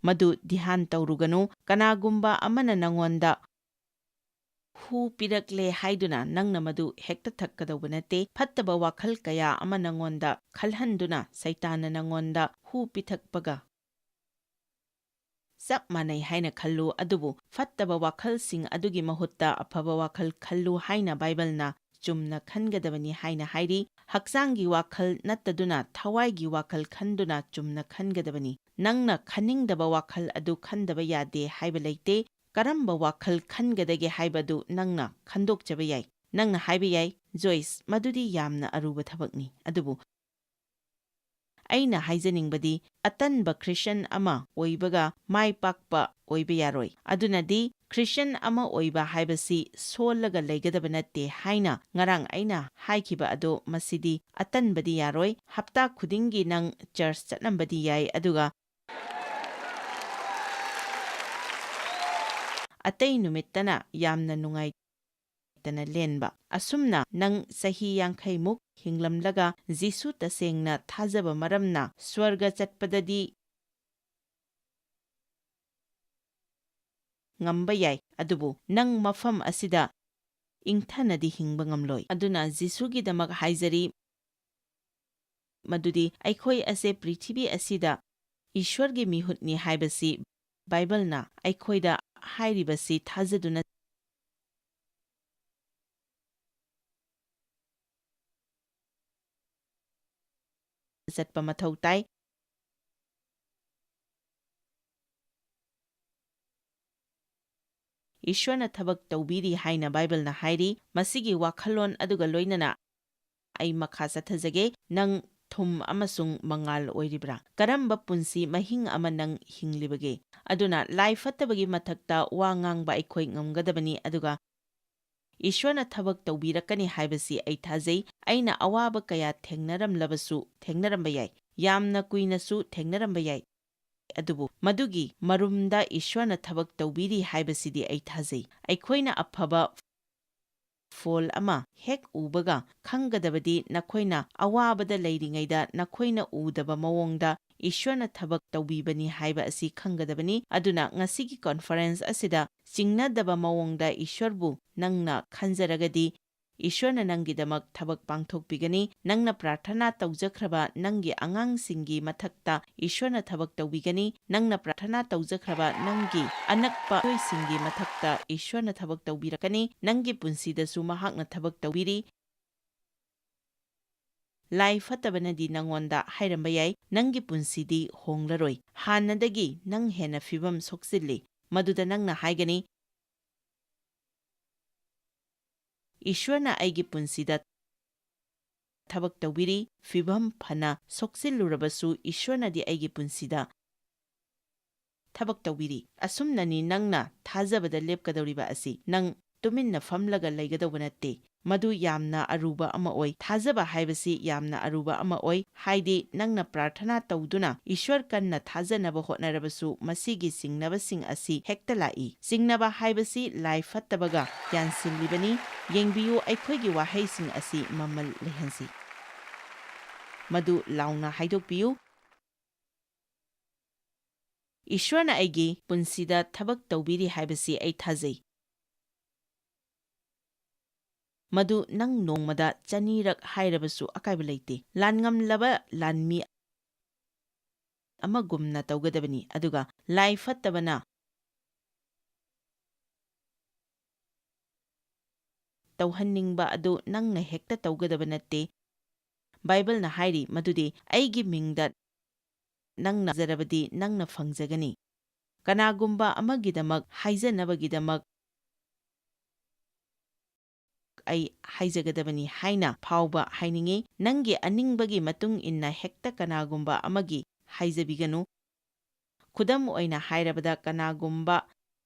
ꯃꯗꯨ ꯙ꯭ꯌꯥꯟ ꯇꯧꯔꯨꯒꯅꯨ꯫ ꯀꯅꯥꯒꯨꯝꯕ ꯑꯃꯅ ꯅꯉꯣꯟꯗ ꯍꯨ ꯄꯤꯔꯛꯂꯦ ꯍꯥꯏꯗꯨꯅ ꯅꯪꯅ ꯃꯗꯨ ꯍꯦꯛꯇ ꯊꯛꯀꯗꯧꯕ ꯅꯠꯇꯦ꯫ ꯐꯠꯇꯕ ꯋꯥꯈꯜ ꯀꯌꯥ ꯑꯃ ꯅꯉꯣꯟꯗ ꯈꯜꯍꯟꯗꯨꯅ ꯁꯩꯇꯥꯟꯅ ꯅꯉꯣꯟꯗ ꯍꯨ ꯄꯤꯊꯛꯄꯒ ꯆꯞ ꯃꯥꯟꯅꯩ ꯍꯥꯏꯅ ꯈꯜꯂꯨ, ꯑꯗꯨꯕꯨ ꯐꯠꯇꯕ ꯋꯥꯈꯜꯁꯤꯡ ꯑꯗꯨꯒꯤ ꯃꯍꯨꯠꯇ ꯑꯐꯕ ꯋꯥꯈꯜ ꯈꯜꯂꯨ ꯍꯥꯏꯅ ꯕꯥꯏꯕꯜꯅ ꯆꯨꯝꯅ ꯈꯟꯒꯗꯕꯅꯤ ꯍꯥꯏꯅ ꯍꯥꯏꯔꯤ꯫ ꯍꯛꯆꯥꯡꯒꯤ ꯋꯥꯈꯜ ꯅꯠꯇꯗꯨꯅ ꯊꯋꯥꯏꯒꯤ ꯋꯥꯈꯜ ꯈꯟꯗꯨꯅ ꯆꯨꯝꯅ ꯈꯟꯒꯗꯕꯅꯤ꯫ ꯅꯪꯅ ꯈꯟꯅꯤꯡꯗꯕ ꯋꯥꯈꯜ ꯑꯗꯨ ꯈꯟꯗꯕ ꯌꯥꯗꯦ ꯍꯥꯏꯕ ꯂꯩꯇꯦ꯫ ꯀꯔꯝꯕ ꯋꯥꯈꯜ ꯈꯟꯒꯗꯒꯦ ꯍꯥꯏꯕꯗꯨ ꯅꯪꯅ ꯈꯟꯗꯣꯛꯆꯕ ꯌꯥꯏ꯫ ꯅꯪꯅ ꯍꯥꯏꯕ ꯌꯥꯏ, "ꯖꯣꯏꯁ, ꯃꯗꯨꯗꯤ ꯌꯥꯝꯅ ꯑꯔꯨꯕ ꯊꯕꯛꯅꯤ꯫ ꯑꯗꯨꯕꯨ ꯑꯩꯅ ꯍꯥꯏꯖꯅꯤꯡꯕꯗꯤ, ꯑꯇꯟꯕ ꯈ꯭ꯔꯤꯁꯟ ꯑꯃ ꯑꯣꯏꯕꯒ ꯃꯥꯏ ꯄꯥꯛꯄ ꯑꯣꯏꯕ ꯌꯥꯔꯣꯏ꯫ ꯑꯗꯨꯅꯗꯤ ꯈ꯭ꯔꯤꯁꯟ ꯑꯃ ꯑꯣꯏꯕ ꯍꯥꯏꯕꯁꯤ ꯁꯣꯜꯂꯒ ꯂꯩꯒꯗꯕ ꯅꯠꯇꯦ" ꯍꯥꯏꯅ ꯉꯔꯥꯡ ꯑꯩꯅ ꯍꯥꯏꯈꯤꯕ ꯑꯗꯣ, ꯃꯁꯤꯗꯤ ꯑꯇꯟꯕꯗꯤ ꯌꯥꯔꯣꯏ꯫ ꯍꯞꯇꯥ ꯈꯨꯗꯤꯡꯒꯤ ꯅꯪ ꯆꯔꯆ ꯆꯠꯂꯝꯕꯗꯤ ꯌꯥꯏ, ꯑꯗꯨꯒ ꯑꯇꯩ ꯅꯨꯃꯤꯠꯇꯅ ꯌꯥꯝꯅ ꯅꯨꯡꯉꯥꯏꯇꯅ ꯂꯦꯟꯕ꯫ ꯑꯁꯨꯝꯅ ꯅꯪ ꯆꯍꯤ ꯌꯥꯡꯈꯩꯃꯨꯛ ꯍꯤꯡꯂꯝꯂꯒ ꯖꯤꯁꯨ ꯇꯁꯦꯡꯅ ꯊꯥꯖꯕ ꯃꯔꯝꯅ ꯁ꯭ꯋꯔꯒ ꯆꯠꯄꯗꯗꯤ ꯉꯝꯕ ꯌꯥꯏ, ꯑꯗꯨꯕꯨ ꯅꯪ ꯃꯐꯝ ꯑꯁꯤꯗ ꯏꯪꯊꯅꯗꯤ ꯍꯤꯡꯕ ꯉꯝꯂꯣꯏ꯫ ꯑꯗꯨꯅ ꯖꯤꯁꯨꯒꯤꯗꯃꯛ ꯍꯥꯏꯖꯔꯤ, ꯃꯗꯨꯗꯤ ꯑꯩꯈꯣꯏ ꯑꯁꯦ ꯄ꯭ꯔꯤꯊꯤꯕꯤ ꯑꯁꯤꯗ ꯏꯁ꯭ꯋꯔꯒꯤ ꯃꯤꯍꯨꯠꯅꯤ ꯍꯥꯏꯕꯁꯤ ꯕꯥꯏꯕꯜꯅ ꯑꯩꯈꯣꯏꯗ ꯍꯥꯏꯔꯤꯕꯁꯤ ꯊꯥꯖꯗꯨꯅ ꯆꯠꯄ ꯃꯊꯧ ꯇꯥꯏ꯫ ꯏꯁ꯭ꯋꯔꯅ ꯊꯕꯛ ꯇꯧꯕꯤꯔꯤ ꯍꯥꯏꯅ ꯕꯥꯏꯕꯜꯅ ꯍꯥꯏꯔꯤ꯫ ꯃꯁꯤꯒꯤ ꯋꯥꯈꯜꯂꯣꯟ ꯑꯗꯨꯒ ꯂꯣꯏꯅꯅ ꯑꯩ ꯃꯈꯥ ꯆꯠꯊꯖꯒꯦ꯫ ꯅꯪ ꯊꯨꯝ ꯑꯃꯁꯨꯡ ꯃꯉꯥꯜ ꯑꯣꯏꯔꯤꯕ꯭ꯔꯥ? ꯀꯔꯝꯕ ꯄꯨꯟꯁꯤ ꯃꯍꯤꯡ ꯑꯃ ꯅꯪ ꯍꯤꯡꯂꯤꯕꯒꯦ? ꯑꯗꯨꯅ ꯂꯥꯏ ꯐꯠꯇꯕꯒꯤ ꯃꯊꯛꯇ ꯋꯥ ꯉꯥꯡꯕ ꯑꯩꯈꯣꯏ ꯉꯝꯒꯗꯕꯅꯤ, ꯑꯗꯨꯒ ꯏꯁ꯭ꯋꯔꯅ ꯊꯕꯛ ꯇꯧꯕꯤꯔꯛꯀꯅꯤ ꯍꯥꯏꯕꯁꯤ ꯑꯩ ꯊꯥꯖꯩ꯫ ꯑꯩꯅ ꯑꯋꯥꯕ ꯀꯌꯥ ꯊꯦꯡꯅꯔꯝꯂꯕꯁꯨ, ꯊꯦꯡꯅꯔꯝꯕ ꯌꯥꯏ, ꯌꯥꯝꯅ ꯀꯨꯏꯅꯁꯨ ꯊꯦꯡꯅꯔꯝꯕ ꯌꯥꯏ, ꯑꯗꯨꯕꯨ ꯃꯗꯨꯒꯤ ꯃꯔꯨꯝꯗ ꯏꯁ꯭ꯋꯔꯅ ꯊꯕꯛ ꯇꯧꯕꯤꯔꯤ ꯍꯥꯏꯕꯁꯤꯗꯤ ꯑꯩ ꯊꯥꯖꯩ꯫ ꯑꯩꯈꯣꯏꯅ ꯑꯐꯕ ꯐꯣꯜ ꯑꯃ ꯍꯦꯛ ꯎꯕꯒ ꯈꯪꯒꯗꯕꯗꯤ ꯅꯈꯣꯏꯅ ꯑꯋꯥꯕꯗ ꯂꯩꯔꯤꯉꯩꯗ ꯅꯈꯣꯏꯅ ꯎꯗꯕ ꯃꯑꯣꯡꯗ ꯏꯁ꯭ꯋꯔꯅ ꯊꯕꯛ ꯇꯧꯕꯤꯕꯅꯤ ꯍꯥꯏꯕ ꯑꯁꯤ ꯈꯪꯒꯗꯕꯅꯤ꯫ ꯑꯗꯨꯅ ꯉꯁꯤꯒꯤ ꯀꯣꯟꯐꯔꯦꯟꯁ ꯑꯁꯤꯗ ꯆꯤꯡꯅꯗꯕ ꯃꯑꯣꯡꯗ ꯏꯁ꯭ꯋꯔꯕꯨ ꯅꯪꯅ ꯈꯟꯖꯔꯒꯗꯤ, ꯏꯁ꯭ꯋꯔꯅ ꯅꯪꯒꯤꯗꯃꯛ ꯊꯕꯛ ꯄꯥꯡꯊꯣꯛꯄꯤꯒꯅꯤ꯫ ꯅꯪꯅ ꯄ꯭ꯔꯥꯔꯊꯅꯥ ꯇꯧꯖꯈ꯭ꯔꯕ ꯅꯪꯒꯤ ꯑꯉꯥꯡꯁꯤꯡꯒꯤ ꯃꯊꯛꯇ ꯏꯁ꯭ꯋꯔꯅ ꯊꯕꯛ ꯇꯧꯕꯤꯒꯅꯤ꯫ ꯅꯪꯅ ꯄ꯭ꯔꯥꯔꯊꯅꯥ ꯇꯧꯖꯈ꯭ꯔꯕ ꯅꯪꯒꯤ ꯑꯅꯛꯄ ꯃꯤꯑꯣꯏꯁꯤꯡꯒꯤ ꯃꯊꯛꯇ ꯏꯁ꯭ꯋꯔꯅ ꯊꯕꯛ ꯇꯧꯕꯤꯔꯛꯀꯅꯤ꯫ ꯅꯪꯒꯤ ꯄꯨꯟꯁꯤꯗꯁꯨ ꯃꯍꯥꯛꯅ ꯊꯕꯛ ꯇꯧꯕꯤꯔꯤ꯫ ꯂꯥꯏ ꯐꯠꯇꯕꯅꯗꯤ ꯅꯪꯉꯣꯟꯗ ꯍꯥꯏꯔꯝꯕ ꯌꯥꯏ, "ꯅꯪꯒꯤ ꯄꯨꯟꯁꯤꯗꯤ ꯍꯣꯡꯂꯔꯣꯏ꯫ ꯍꯥꯟꯅꯗꯒꯤ ꯅꯪ ꯍꯦꯟꯅ ꯐꯤꯚꯝ ꯁꯣꯛꯆꯤꯜꯂꯤ꯫" ꯃꯗꯨꯗ ꯅꯪꯅ ꯍꯥꯏꯒꯅꯤ, "ꯏꯁ꯭ꯋꯔꯅ ꯑꯩꯒꯤ ꯄꯨꯟꯁꯤꯗ ꯊꯕꯛ ꯇꯧꯕꯤꯔꯤ꯫ ꯐꯤꯚꯝ ꯐꯅ ꯁꯣꯛꯆꯤꯜꯂꯨꯔꯕꯁꯨ ꯏꯁ꯭ꯋꯔꯅꯗꯤ ꯑꯩꯒꯤ ꯄꯨꯟꯁꯤꯗ ꯊꯕꯛ ꯇꯧꯕꯤꯔꯤ꯫" ꯑꯁꯨꯝꯅꯅꯤ ꯅꯪꯅ ꯊꯥꯖꯕꯗ ꯂꯦꯞꯀꯗꯧꯔꯤꯕ ꯑꯁꯤ꯫ ꯅꯪ ꯇꯨꯃꯤꯟꯅ ꯐꯝꯂꯒ ꯂꯩꯒꯗꯧꯕ ꯅꯠꯇꯦ꯫ ꯃꯗꯨ ꯌꯥꯝꯅ ꯑꯔꯨꯕ ꯑꯃ ꯑꯣꯏ꯫ ꯊꯥꯖꯕ ꯍꯥꯏꯕꯁꯤ ꯌꯥꯝꯅ ꯑꯔꯨꯕ ꯑꯃ ꯑꯣꯏ, ꯍꯥꯏꯗꯤ ꯅꯪꯅ ꯄ꯭ꯔꯥꯔꯊꯅꯥ ꯇꯧꯗꯨꯅ ꯏꯁ꯭ꯋꯔ ꯀꯟꯅ ꯊꯥꯖꯅꯕ ꯍꯣꯠꯅꯔꯕꯁꯨ ꯃꯁꯤꯒꯤ ꯆꯤꯡꯅꯕꯁꯤꯡ ꯑꯁꯤ ꯍꯦꯛꯇ ꯂꯥꯛꯏ꯫ ꯆꯤꯡꯅꯕ ꯍꯥꯏꯕꯁꯤ ꯂꯥꯏ ꯐꯠꯇꯕꯒ ꯌꯥꯟꯁꯤꯜꯂꯤꯕꯅꯤ꯫ ꯌꯦꯡꯕꯤꯌꯨ, ꯑꯩꯈꯣꯏꯒꯤ ꯋꯥꯍꯩꯁꯤꯡ ꯑꯁꯤ ꯃꯃꯜ ꯂꯩꯍꯟꯁꯤ꯫ ꯃꯗꯨ ꯂꯥꯎꯅ ꯍꯥꯏꯗꯣꯛꯄꯤꯌꯨ꯫ "ꯏꯁ꯭ꯋꯔꯅ ꯑꯩꯒꯤ ꯄꯨꯟꯁꯤꯗ ꯊꯕꯛ ꯇꯧꯕꯤꯔꯤ ꯍꯥꯏꯕꯁꯤ ꯑꯩ ꯊꯥꯖꯩ꯫" ꯃꯗꯨ ꯅꯪ ꯅꯣꯡꯃꯗ ꯆꯅꯤꯔꯛ ꯍꯥꯏꯔꯕꯁꯨ ꯑꯀꯥꯏꯕ ꯂꯩꯇꯦ꯫ ꯂꯥꯟꯉꯝꯂꯕ ꯂꯥꯟꯃꯤ ꯑꯃꯒꯨꯝꯅ ꯇꯧꯒꯗꯕꯅꯤ, ꯑꯗꯨꯒ ꯂꯥꯏ ꯐꯠꯇꯕꯅ ꯇꯧꯍꯟꯅꯤꯡꯕ ꯑꯗꯨ ꯅꯪꯅ ꯍꯦꯛꯇ ꯇꯧꯒꯗꯕ ꯅꯠꯇꯦ꯫ ꯕꯥꯏꯕꯜꯅ ꯍꯥꯏꯔꯤ ꯃꯗꯨꯗꯤ, "ꯑꯩꯒꯤ ꯃꯤꯡꯗ ꯅꯪꯅ ꯍꯥꯏꯖꯔꯕꯗꯤ ꯅꯪꯅ ꯐꯪꯖꯒꯅꯤ꯫" ꯀꯅꯥꯒꯨꯝꯕ ꯑꯃꯒꯤꯗꯃꯛ ꯍꯥꯏꯖꯅꯕꯒꯤꯗꯃꯛ ꯑꯩ ꯍꯥꯏꯖꯒꯗꯕꯅꯤ ꯍꯥꯏꯅ ꯐꯥꯎꯕ ꯍꯥꯏꯅꯤꯡꯏ꯫ ꯅꯪꯒꯤ ꯑꯅꯤꯡꯕꯒꯤ ꯃꯇꯨꯡ ꯏꯟꯅ ꯍꯦꯛꯇ ꯀꯅꯥꯒꯨꯝꯕ ꯑꯃꯒꯤ ꯍꯥꯏꯖꯕꯤꯒꯅꯨ꯫ ꯈꯨꯗꯝ ꯑꯣꯏꯅ ꯍꯥꯏꯔꯕꯗ, ꯀꯅꯥꯒꯨꯝꯕ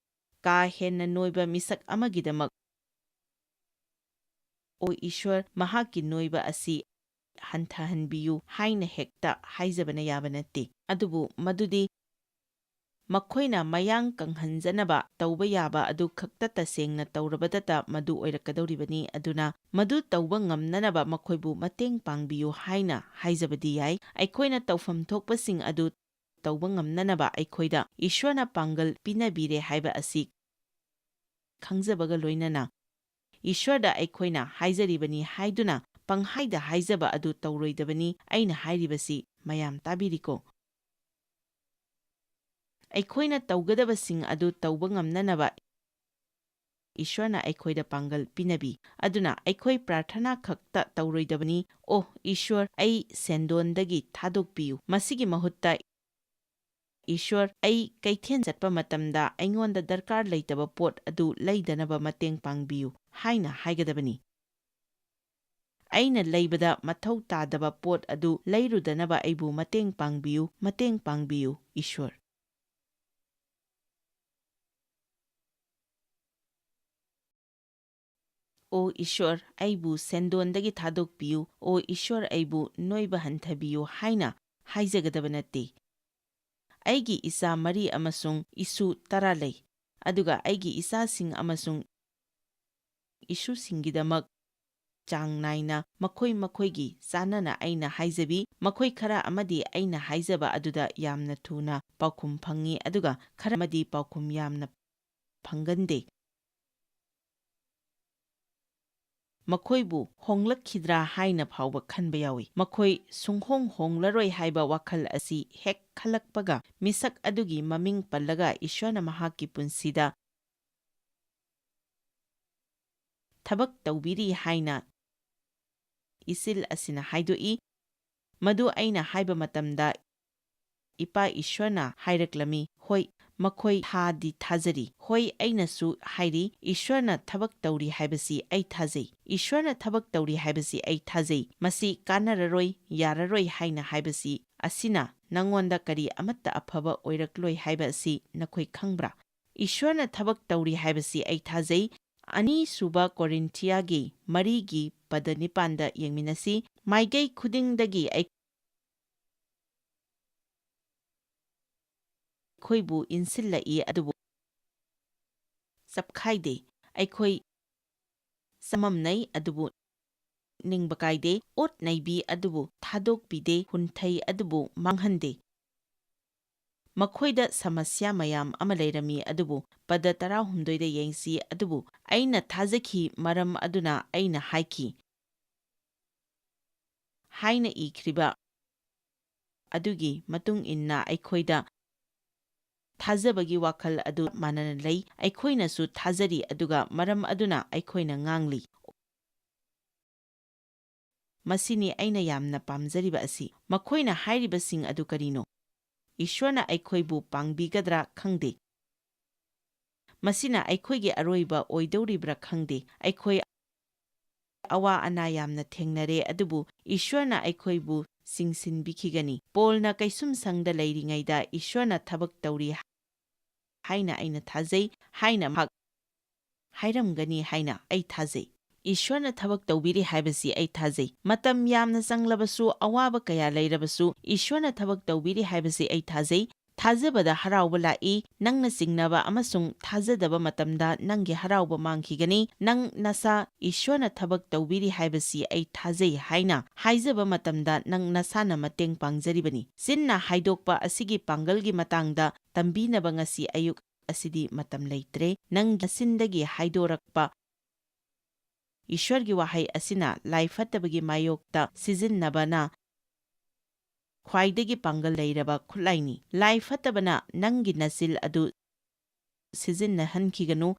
ꯀꯥ ꯍꯦꯟꯅ ꯅꯣꯏꯕ ꯃꯤꯁꯛ ꯑꯃꯒꯤꯗꯃꯛ, "ꯑꯣ ꯏꯁ꯭ꯋꯔ, ꯃꯍꯥꯛꯀꯤ ꯅꯣꯏꯕ ꯑꯁꯤ ꯍꯟꯊꯍꯟꯕꯤꯌꯨ" ꯍꯥꯏꯅ ꯍꯦꯛꯇ ꯍꯥꯏꯖꯕꯅ ꯌꯥꯕ ꯅꯠꯇꯦ꯫ ꯑꯗꯨꯕꯨ ꯃꯗꯨꯗꯤ ꯃꯈꯣꯏꯅ ꯃꯌꯥꯡ ꯀꯪꯍꯟꯖꯅꯕ ꯇꯧꯕ ꯌꯥꯕ ꯑꯗꯨ ꯈꯛꯇ ꯇꯁꯦꯡꯅ ꯇꯧꯔꯕꯗꯇ ꯃꯗꯨ ꯑꯣꯏꯔꯛꯀꯗꯧꯔꯤꯕꯅꯤ꯫ ꯑꯗꯨꯅ ꯃꯗꯨ ꯇꯧꯕ ꯉꯝꯅꯅꯕ ꯃꯈꯣꯏꯕꯨ ꯃꯇꯦꯡ ꯄꯥꯡꯕꯤꯌꯨ ꯍꯥꯏꯅ ꯍꯥꯏꯖꯕꯗꯤ ꯌꯥꯏ꯫ ꯑꯩꯈꯣꯏꯅ ꯇꯧꯐꯝ ꯊꯣꯛꯄꯁꯤꯡ ꯑꯗꯨ ꯇꯧꯕ ꯉꯝꯅꯅꯕ ꯑꯩꯈꯣꯏꯗ ꯏꯁ꯭ꯋꯔꯅ ꯄꯥꯡꯒꯜ ꯄꯤꯅꯕꯤꯔꯦ ꯍꯥꯏꯕ ꯑꯁꯤ ꯈꯪꯖꯕꯒ ꯂꯣꯏꯅꯅ, ꯏꯁ꯭ꯋꯔꯗ ꯑꯩꯈꯣꯏꯅ ꯍꯥꯏꯖꯔꯤꯕꯅꯤ ꯍꯥꯏꯗꯨꯅ ꯄꯪꯍꯥꯏꯗ ꯍꯥꯏꯖꯕ ꯑꯗꯨ ꯇꯧꯔꯣꯏꯗꯕꯅꯤ꯫ ꯑꯩꯅ ꯍꯥꯏꯔꯤꯕꯁꯤ ꯃꯌꯥꯝ ꯇꯥꯕꯤꯔꯤꯀꯣ? ꯑꯩꯈꯣꯏꯅ ꯇꯧꯒꯗꯕꯁꯤꯡ ꯑꯗꯨ ꯇꯧꯕ ꯉꯝꯅꯅꯕ ꯏꯁ꯭ꯋꯔꯅ ꯑꯩꯈꯣꯏꯗ ꯄꯥꯡꯒꯜ ꯄꯤꯅꯕꯤ꯫ ꯑꯗꯨꯅ ꯑꯩꯈꯣꯏ ꯄ꯭ꯔꯥꯔꯊꯅꯥ ꯈꯛꯇ ꯇꯧꯔꯣꯏꯗꯕꯅꯤ, "ꯑꯣ ꯏꯁ꯭ꯋꯔ, ꯑꯩ ꯁꯦꯟꯗꯣꯟꯗꯒꯤ ꯊꯥꯗꯣꯛꯄꯤꯌꯨ"꯫ ꯃꯁꯤꯒꯤ ꯃꯍꯨꯠꯇ, "ꯏꯁ꯭ꯋꯔ, ꯑꯩ ꯀꯩꯊꯦꯜ ꯆꯠꯄ ꯃꯇꯝꯗ ꯑꯩꯉꯣꯟꯗ ꯗꯔꯀꯥꯔ ꯂꯩꯇꯕ ꯄꯣꯠ ꯑꯗꯨ ꯂꯩꯗꯅꯕ ꯃꯇꯦꯡ ꯄꯥꯡꯕꯤꯌꯨ" ꯍꯥꯏꯅ ꯍꯥꯏꯒꯗꯕꯅꯤ꯫ "ꯑꯩꯅ ꯂꯩꯕꯗ ꯃꯊꯧ ꯇꯥꯗꯕ ꯄꯣꯠ ꯑꯗꯨ ꯂꯩꯔꯨꯗꯅꯕ ꯑꯩꯕꯨ ꯃꯇꯦꯡ ꯄꯥꯡꯕꯤꯌꯨ, ꯃꯇꯦꯡ ꯄꯥꯡꯕꯤꯌꯨ, ꯏꯁ꯭ꯋꯔ"꯫ "ꯑꯣ ꯏꯁ꯭ꯋꯔ, ꯑꯩꯕꯨ ꯁꯦꯟꯗꯣꯟꯗꯒꯤ ꯊꯥꯗꯣꯛꯄꯤꯌꯨ, ꯑꯣ ꯏꯁ꯭ꯋꯔ, ꯑꯩꯕꯨ ꯅꯣꯏꯕ ꯍꯟꯊꯕꯤꯌꯨ" ꯍꯥꯏꯅ ꯍꯥꯏꯖꯒꯗꯕ ꯅꯠꯇꯦ꯫ ꯑꯩꯒꯤ ꯏꯆꯥ ꯃꯔꯤ ꯑꯃꯁꯨꯡ ꯏꯁꯨ ꯇꯔꯥ ꯂꯩ, ꯑꯗꯨꯒ ꯑꯩꯒꯤ ꯏꯆꯥꯁꯤꯡ ꯑꯃꯁꯨꯡ ꯏꯁꯨꯁꯤꯡꯒꯤꯗꯃꯛ ꯆꯥꯡ ꯅꯥꯏꯅ ꯃꯈꯣꯏ ꯃꯈꯣꯏꯒꯤ ꯆꯥꯅꯅ ꯑꯩꯅ ꯍꯥꯏꯖꯕꯤ꯫ ꯃꯈꯣꯏ ꯈꯔ ꯑꯃꯗꯤ ꯑꯩꯅ ꯍꯥꯏꯖꯕ ꯑꯗꯨꯗ ꯌꯥꯝꯅ ꯊꯨꯅ ꯄꯥꯎꯈꯨꯝ ꯐꯪꯏ, ꯑꯗꯨꯒ ꯈꯔ ꯑꯃꯗꯤ ꯄꯥꯎꯈꯨꯝ ꯌꯥꯝꯅ ꯐꯪꯒꯟꯗꯦ꯫ ꯃꯈꯣꯏꯕꯨ ꯍꯣꯡꯂꯛꯈꯤꯗ꯭ꯔꯥ ꯍꯥꯏꯅ ꯐꯥꯎꯕ ꯈꯟꯕ ꯌꯥꯎꯏ꯫ ꯃꯈꯣꯏ ꯁꯨꯡꯍꯣꯡ ꯍꯣꯡꯂꯔꯣꯏ ꯍꯥꯏꯕ ꯋꯥꯈꯜ ꯑꯁꯤ ꯍꯦꯛ ꯈꯜꯂꯛꯄꯒ, ꯃꯤꯁꯛ ꯑꯗꯨꯒꯤ ꯃꯃꯤꯡ ꯄꯜꯂꯒ ꯏꯁ꯭ꯋꯔꯅ ꯃꯍꯥꯛꯀꯤ ꯄꯨꯟꯁꯤꯗ ꯊꯕꯛ ꯇꯧꯕꯤꯔꯤ ꯍꯥꯏꯅ ꯏꯆꯤꯜ ꯑꯁꯤꯅ ꯍꯥꯏꯗꯣꯛꯏ꯫ ꯃꯗꯨ ꯑꯩꯅ ꯍꯥꯏꯕ ꯃꯇꯝꯗ ꯏꯄꯥ ꯏꯁ꯭ꯋꯔꯅ ꯍꯥꯏꯔꯛꯂꯝꯃꯤ, "ꯍꯣꯏ, ꯃꯈꯣꯏ ꯊꯥꯗꯤ ꯊꯥꯖꯔꯤ"꯫ ꯍꯣꯏ, ꯑꯩꯅꯁꯨ ꯍꯥꯏꯔꯤ, "ꯏꯁ꯭ꯋꯔꯅ ꯊꯕꯛ ꯇꯧꯔꯤ ꯍꯥꯏꯕꯁꯤ ꯑꯩ ꯊꯥꯖꯩ꯫ ꯏꯁ꯭ꯋꯔꯅ ꯊꯕꯛ ꯇꯧꯔꯤ ꯍꯥꯏꯕꯁꯤ ꯑꯩ ꯊꯥꯖꯩ꯫ ꯃꯁꯤ ꯀꯥꯟꯅꯔꯔꯣꯏ, ꯌꯥꯔꯔꯣꯏ" ꯍꯥꯏꯅ ꯍꯥꯏꯕꯁꯤ ꯑꯁꯤꯅ ꯅꯉꯣꯟꯗ ꯀꯔꯤ ꯑꯃꯠꯇ ꯑꯐꯕ ꯑꯣꯏꯔꯛꯂꯣꯏ ꯍꯥꯏꯕ ꯑꯁꯤ ꯅꯈꯣꯏ ꯈꯪꯕ꯭ꯔꯥ? ꯏꯁ꯭ꯋꯔꯅ ꯊꯕꯛ ꯇꯧꯔꯤ ꯍꯥꯏꯕꯁꯤ ꯑꯩ ꯊꯥꯖꯩ꯫ ꯑꯅꯤꯁꯨꯕ ꯀꯣꯔꯤꯟꯊꯤꯌꯥꯒꯤ ꯃꯔꯤꯒꯤ ꯄꯗ ꯅꯤꯄꯥꯟꯗ ꯌꯦꯡꯃꯤꯟꯅꯁꯤ꯫ ꯃꯥꯏꯀꯩ ꯈꯨꯗꯤꯡꯗꯒꯤ ꯑꯩ-, ꯑꯩꯈꯣꯏꯕꯨ ꯏꯟꯁꯤꯜꯂꯛꯏ, ꯑꯗꯨꯕꯨ ꯆꯞꯈꯥꯏꯗꯦ꯫ ꯑꯩꯈꯣꯏ ꯆꯃꯝꯅꯩ, ꯑꯗꯨꯕꯨ ꯅꯤꯡꯕ ꯀꯥꯏꯗꯦ꯫ ꯑꯣꯠ ꯅꯩꯕꯤ, ꯑꯗꯨꯕꯨ ꯊꯥꯗꯣꯛꯄꯤꯗꯦ꯫ ꯍꯨꯟꯊꯩ, ꯑꯗꯨꯕꯨ ꯃꯥꯡꯍꯟꯗꯦ꯫ ꯃꯈꯣꯏꯗ ꯁꯃꯁ꯭ꯌꯥ ꯃꯌꯥꯝ ꯑꯃ ꯂꯩꯔꯝꯃꯤ, ꯑꯗꯨꯕꯨ ꯄꯗ ꯇꯔꯥꯍꯨꯝꯗꯣꯏꯗ ꯌꯦꯡꯁꯤ, "ꯑꯗꯨꯕꯨ ꯑꯩꯅ ꯊꯥꯖꯈꯤ, ꯃꯔꯝ ꯑꯗꯨꯅ ꯑꯩꯅ ꯍꯥꯏꯈꯤ" ꯍꯥꯏꯅ ꯏꯈ꯭ꯔꯤꯕ ꯑꯗꯨꯒꯤ ꯃꯇꯨꯡ ꯏꯟꯅ ꯑꯩꯈꯣꯏꯗ ꯊꯥꯖꯕꯒꯤ ꯋꯥꯈꯜ ꯑꯗꯨ ꯃꯥꯟꯅꯅ ꯂꯩ꯫ ꯑꯩꯈꯣꯏꯅꯁꯨ ꯊꯥꯖꯔꯤ, ꯑꯗꯨꯒ ꯃꯔꯝ ꯑꯗꯨꯅ ꯑꯩꯈꯣꯏꯅ ꯉꯥꯡꯂꯤ꯫ ꯃꯁꯤꯅꯤ ꯑꯩꯅ ꯌꯥꯝꯅ ꯄꯥꯝꯖꯔꯤꯕ ꯑꯁꯤ꯫ ꯃꯈꯣꯏꯅ ꯍꯥꯏꯔꯤꯕꯁꯤꯡ ꯑꯗꯨ ꯀꯔꯤꯅꯣ? ꯏꯁ꯭ꯋꯔꯅ ꯑꯩꯈꯣꯏꯕꯨ ꯄꯥꯡꯕꯤꯒꯗ꯭ꯔꯥ ꯈꯪꯗꯦ꯫ ꯃꯁꯤꯅ ꯑꯩꯈꯣꯏꯒꯤ ꯑꯔꯣꯏꯕ ꯑꯣꯏꯗꯧꯔꯤꯕ꯭ꯔꯥ ꯈꯪꯗꯦ꯫ ꯑꯩꯈꯣꯏ ꯑꯋꯥ ꯑꯅꯥ ꯌꯥꯝꯅ ꯊꯦꯡꯅꯔꯦ, ꯑꯗꯨꯕꯨ ꯏꯁ꯭ꯋꯔꯅ ꯑꯩꯈꯣꯏꯕꯨ ꯆꯤꯡꯁꯤꯟꯕꯤꯈꯤꯒꯅꯤ꯫ ꯄꯣꯜꯅ ꯀꯩꯁꯨꯝꯁꯪꯗ ꯂꯩꯔꯤꯉꯩꯗ ꯏꯁ꯭ꯋꯔꯅ ꯊꯕꯛ ꯇꯧꯔꯤ ꯍꯥꯏꯅ ꯑꯩꯅ ꯊꯥꯖꯩ ꯍꯥꯏꯅ ꯃꯍꯥꯛ ꯍꯥꯏꯔꯝꯒꯅꯤ ꯍꯥꯏꯅ ꯑꯩ ꯊꯥꯖꯩ꯫ ꯏꯁ꯭ꯋꯔꯅ ꯊꯕꯛ ꯇꯧꯕꯤꯔꯤ ꯍꯥꯏꯕꯁꯤ ꯑꯩ ꯊꯥꯖꯩ꯫ ꯃꯇꯝ ꯌꯥꯝꯅ ꯆꯪꯂꯕꯁꯨ, ꯑꯋꯥꯕ ꯀꯌꯥ ꯂꯩꯔꯕꯁꯨ, ꯏꯁ꯭ꯋꯔꯅ ꯊꯕꯛ ꯇꯧꯕꯤꯔꯤ ꯍꯥꯏꯕꯁꯤ ꯑꯩ ꯊꯥꯖꯩ꯫ ꯊꯥꯖꯕꯗ ꯍꯔꯥꯎꯕ ꯂꯥꯛꯏ꯫ ꯅꯪꯅ ꯆꯤꯡꯅꯕ ꯑꯃꯁꯨꯡ ꯊꯥꯖꯗꯕ ꯃꯇꯝꯗ ꯅꯪꯒꯤ ꯍꯔꯥꯎꯕ ꯃꯥꯡꯈꯤꯒꯅꯤ꯫ ꯅꯪ ꯅꯁꯥ ꯏꯁ꯭ꯋꯔꯅ ꯊꯕꯛ ꯇꯧꯕꯤꯔꯤ ꯍꯥꯏꯕꯁꯤ ꯑꯩ ꯊꯥꯖꯩ ꯍꯥꯏꯅ ꯍꯥꯏꯖꯕ ꯃꯇꯝꯗ ꯅꯪ ꯅꯁꯥꯅ ꯃꯇꯦꯡ ꯄꯥꯡꯖꯔꯤꯕꯅꯤ꯫ ꯆꯤꯟꯅ ꯍꯥꯏꯗꯣꯛꯄ ꯑꯁꯤꯒꯤ ꯄꯥꯡꯒꯜꯒꯤ ꯃꯇꯥꯡꯗ ꯇꯝꯕꯤꯅꯕ ꯉꯁꯤ ꯑꯌꯨꯛ ꯑꯁꯤꯗꯤ ꯃꯇꯝ ꯂꯩꯇ꯭ꯔꯦ꯫ ꯅꯪ ꯅꯆꯤꯟꯗꯒꯤ ꯍꯥꯏꯗꯣꯔꯛꯄ ꯏꯁ꯭ꯋꯔꯒꯤ ꯋꯥꯍꯩ ꯑꯁꯤꯅ ꯂꯥꯏ ꯐꯠꯇꯕꯒꯤ ꯃꯥꯌꯣꯛꯇ ꯁꯤꯖꯤꯟꯅꯕꯅ ꯈ꯭ꯋꯥꯏꯗꯒꯤ ꯄꯥꯡꯒꯜ ꯂꯩꯔꯕ ꯈꯨꯠꯂꯥꯏꯅꯤ꯫ ꯂꯥꯏ ꯐꯠꯇꯕꯅ ꯅꯪꯒꯤ ꯅꯆꯤꯜ ꯑꯗꯨ ꯁꯤꯖꯤꯟꯅꯍꯟꯈꯤꯒꯅꯨ꯫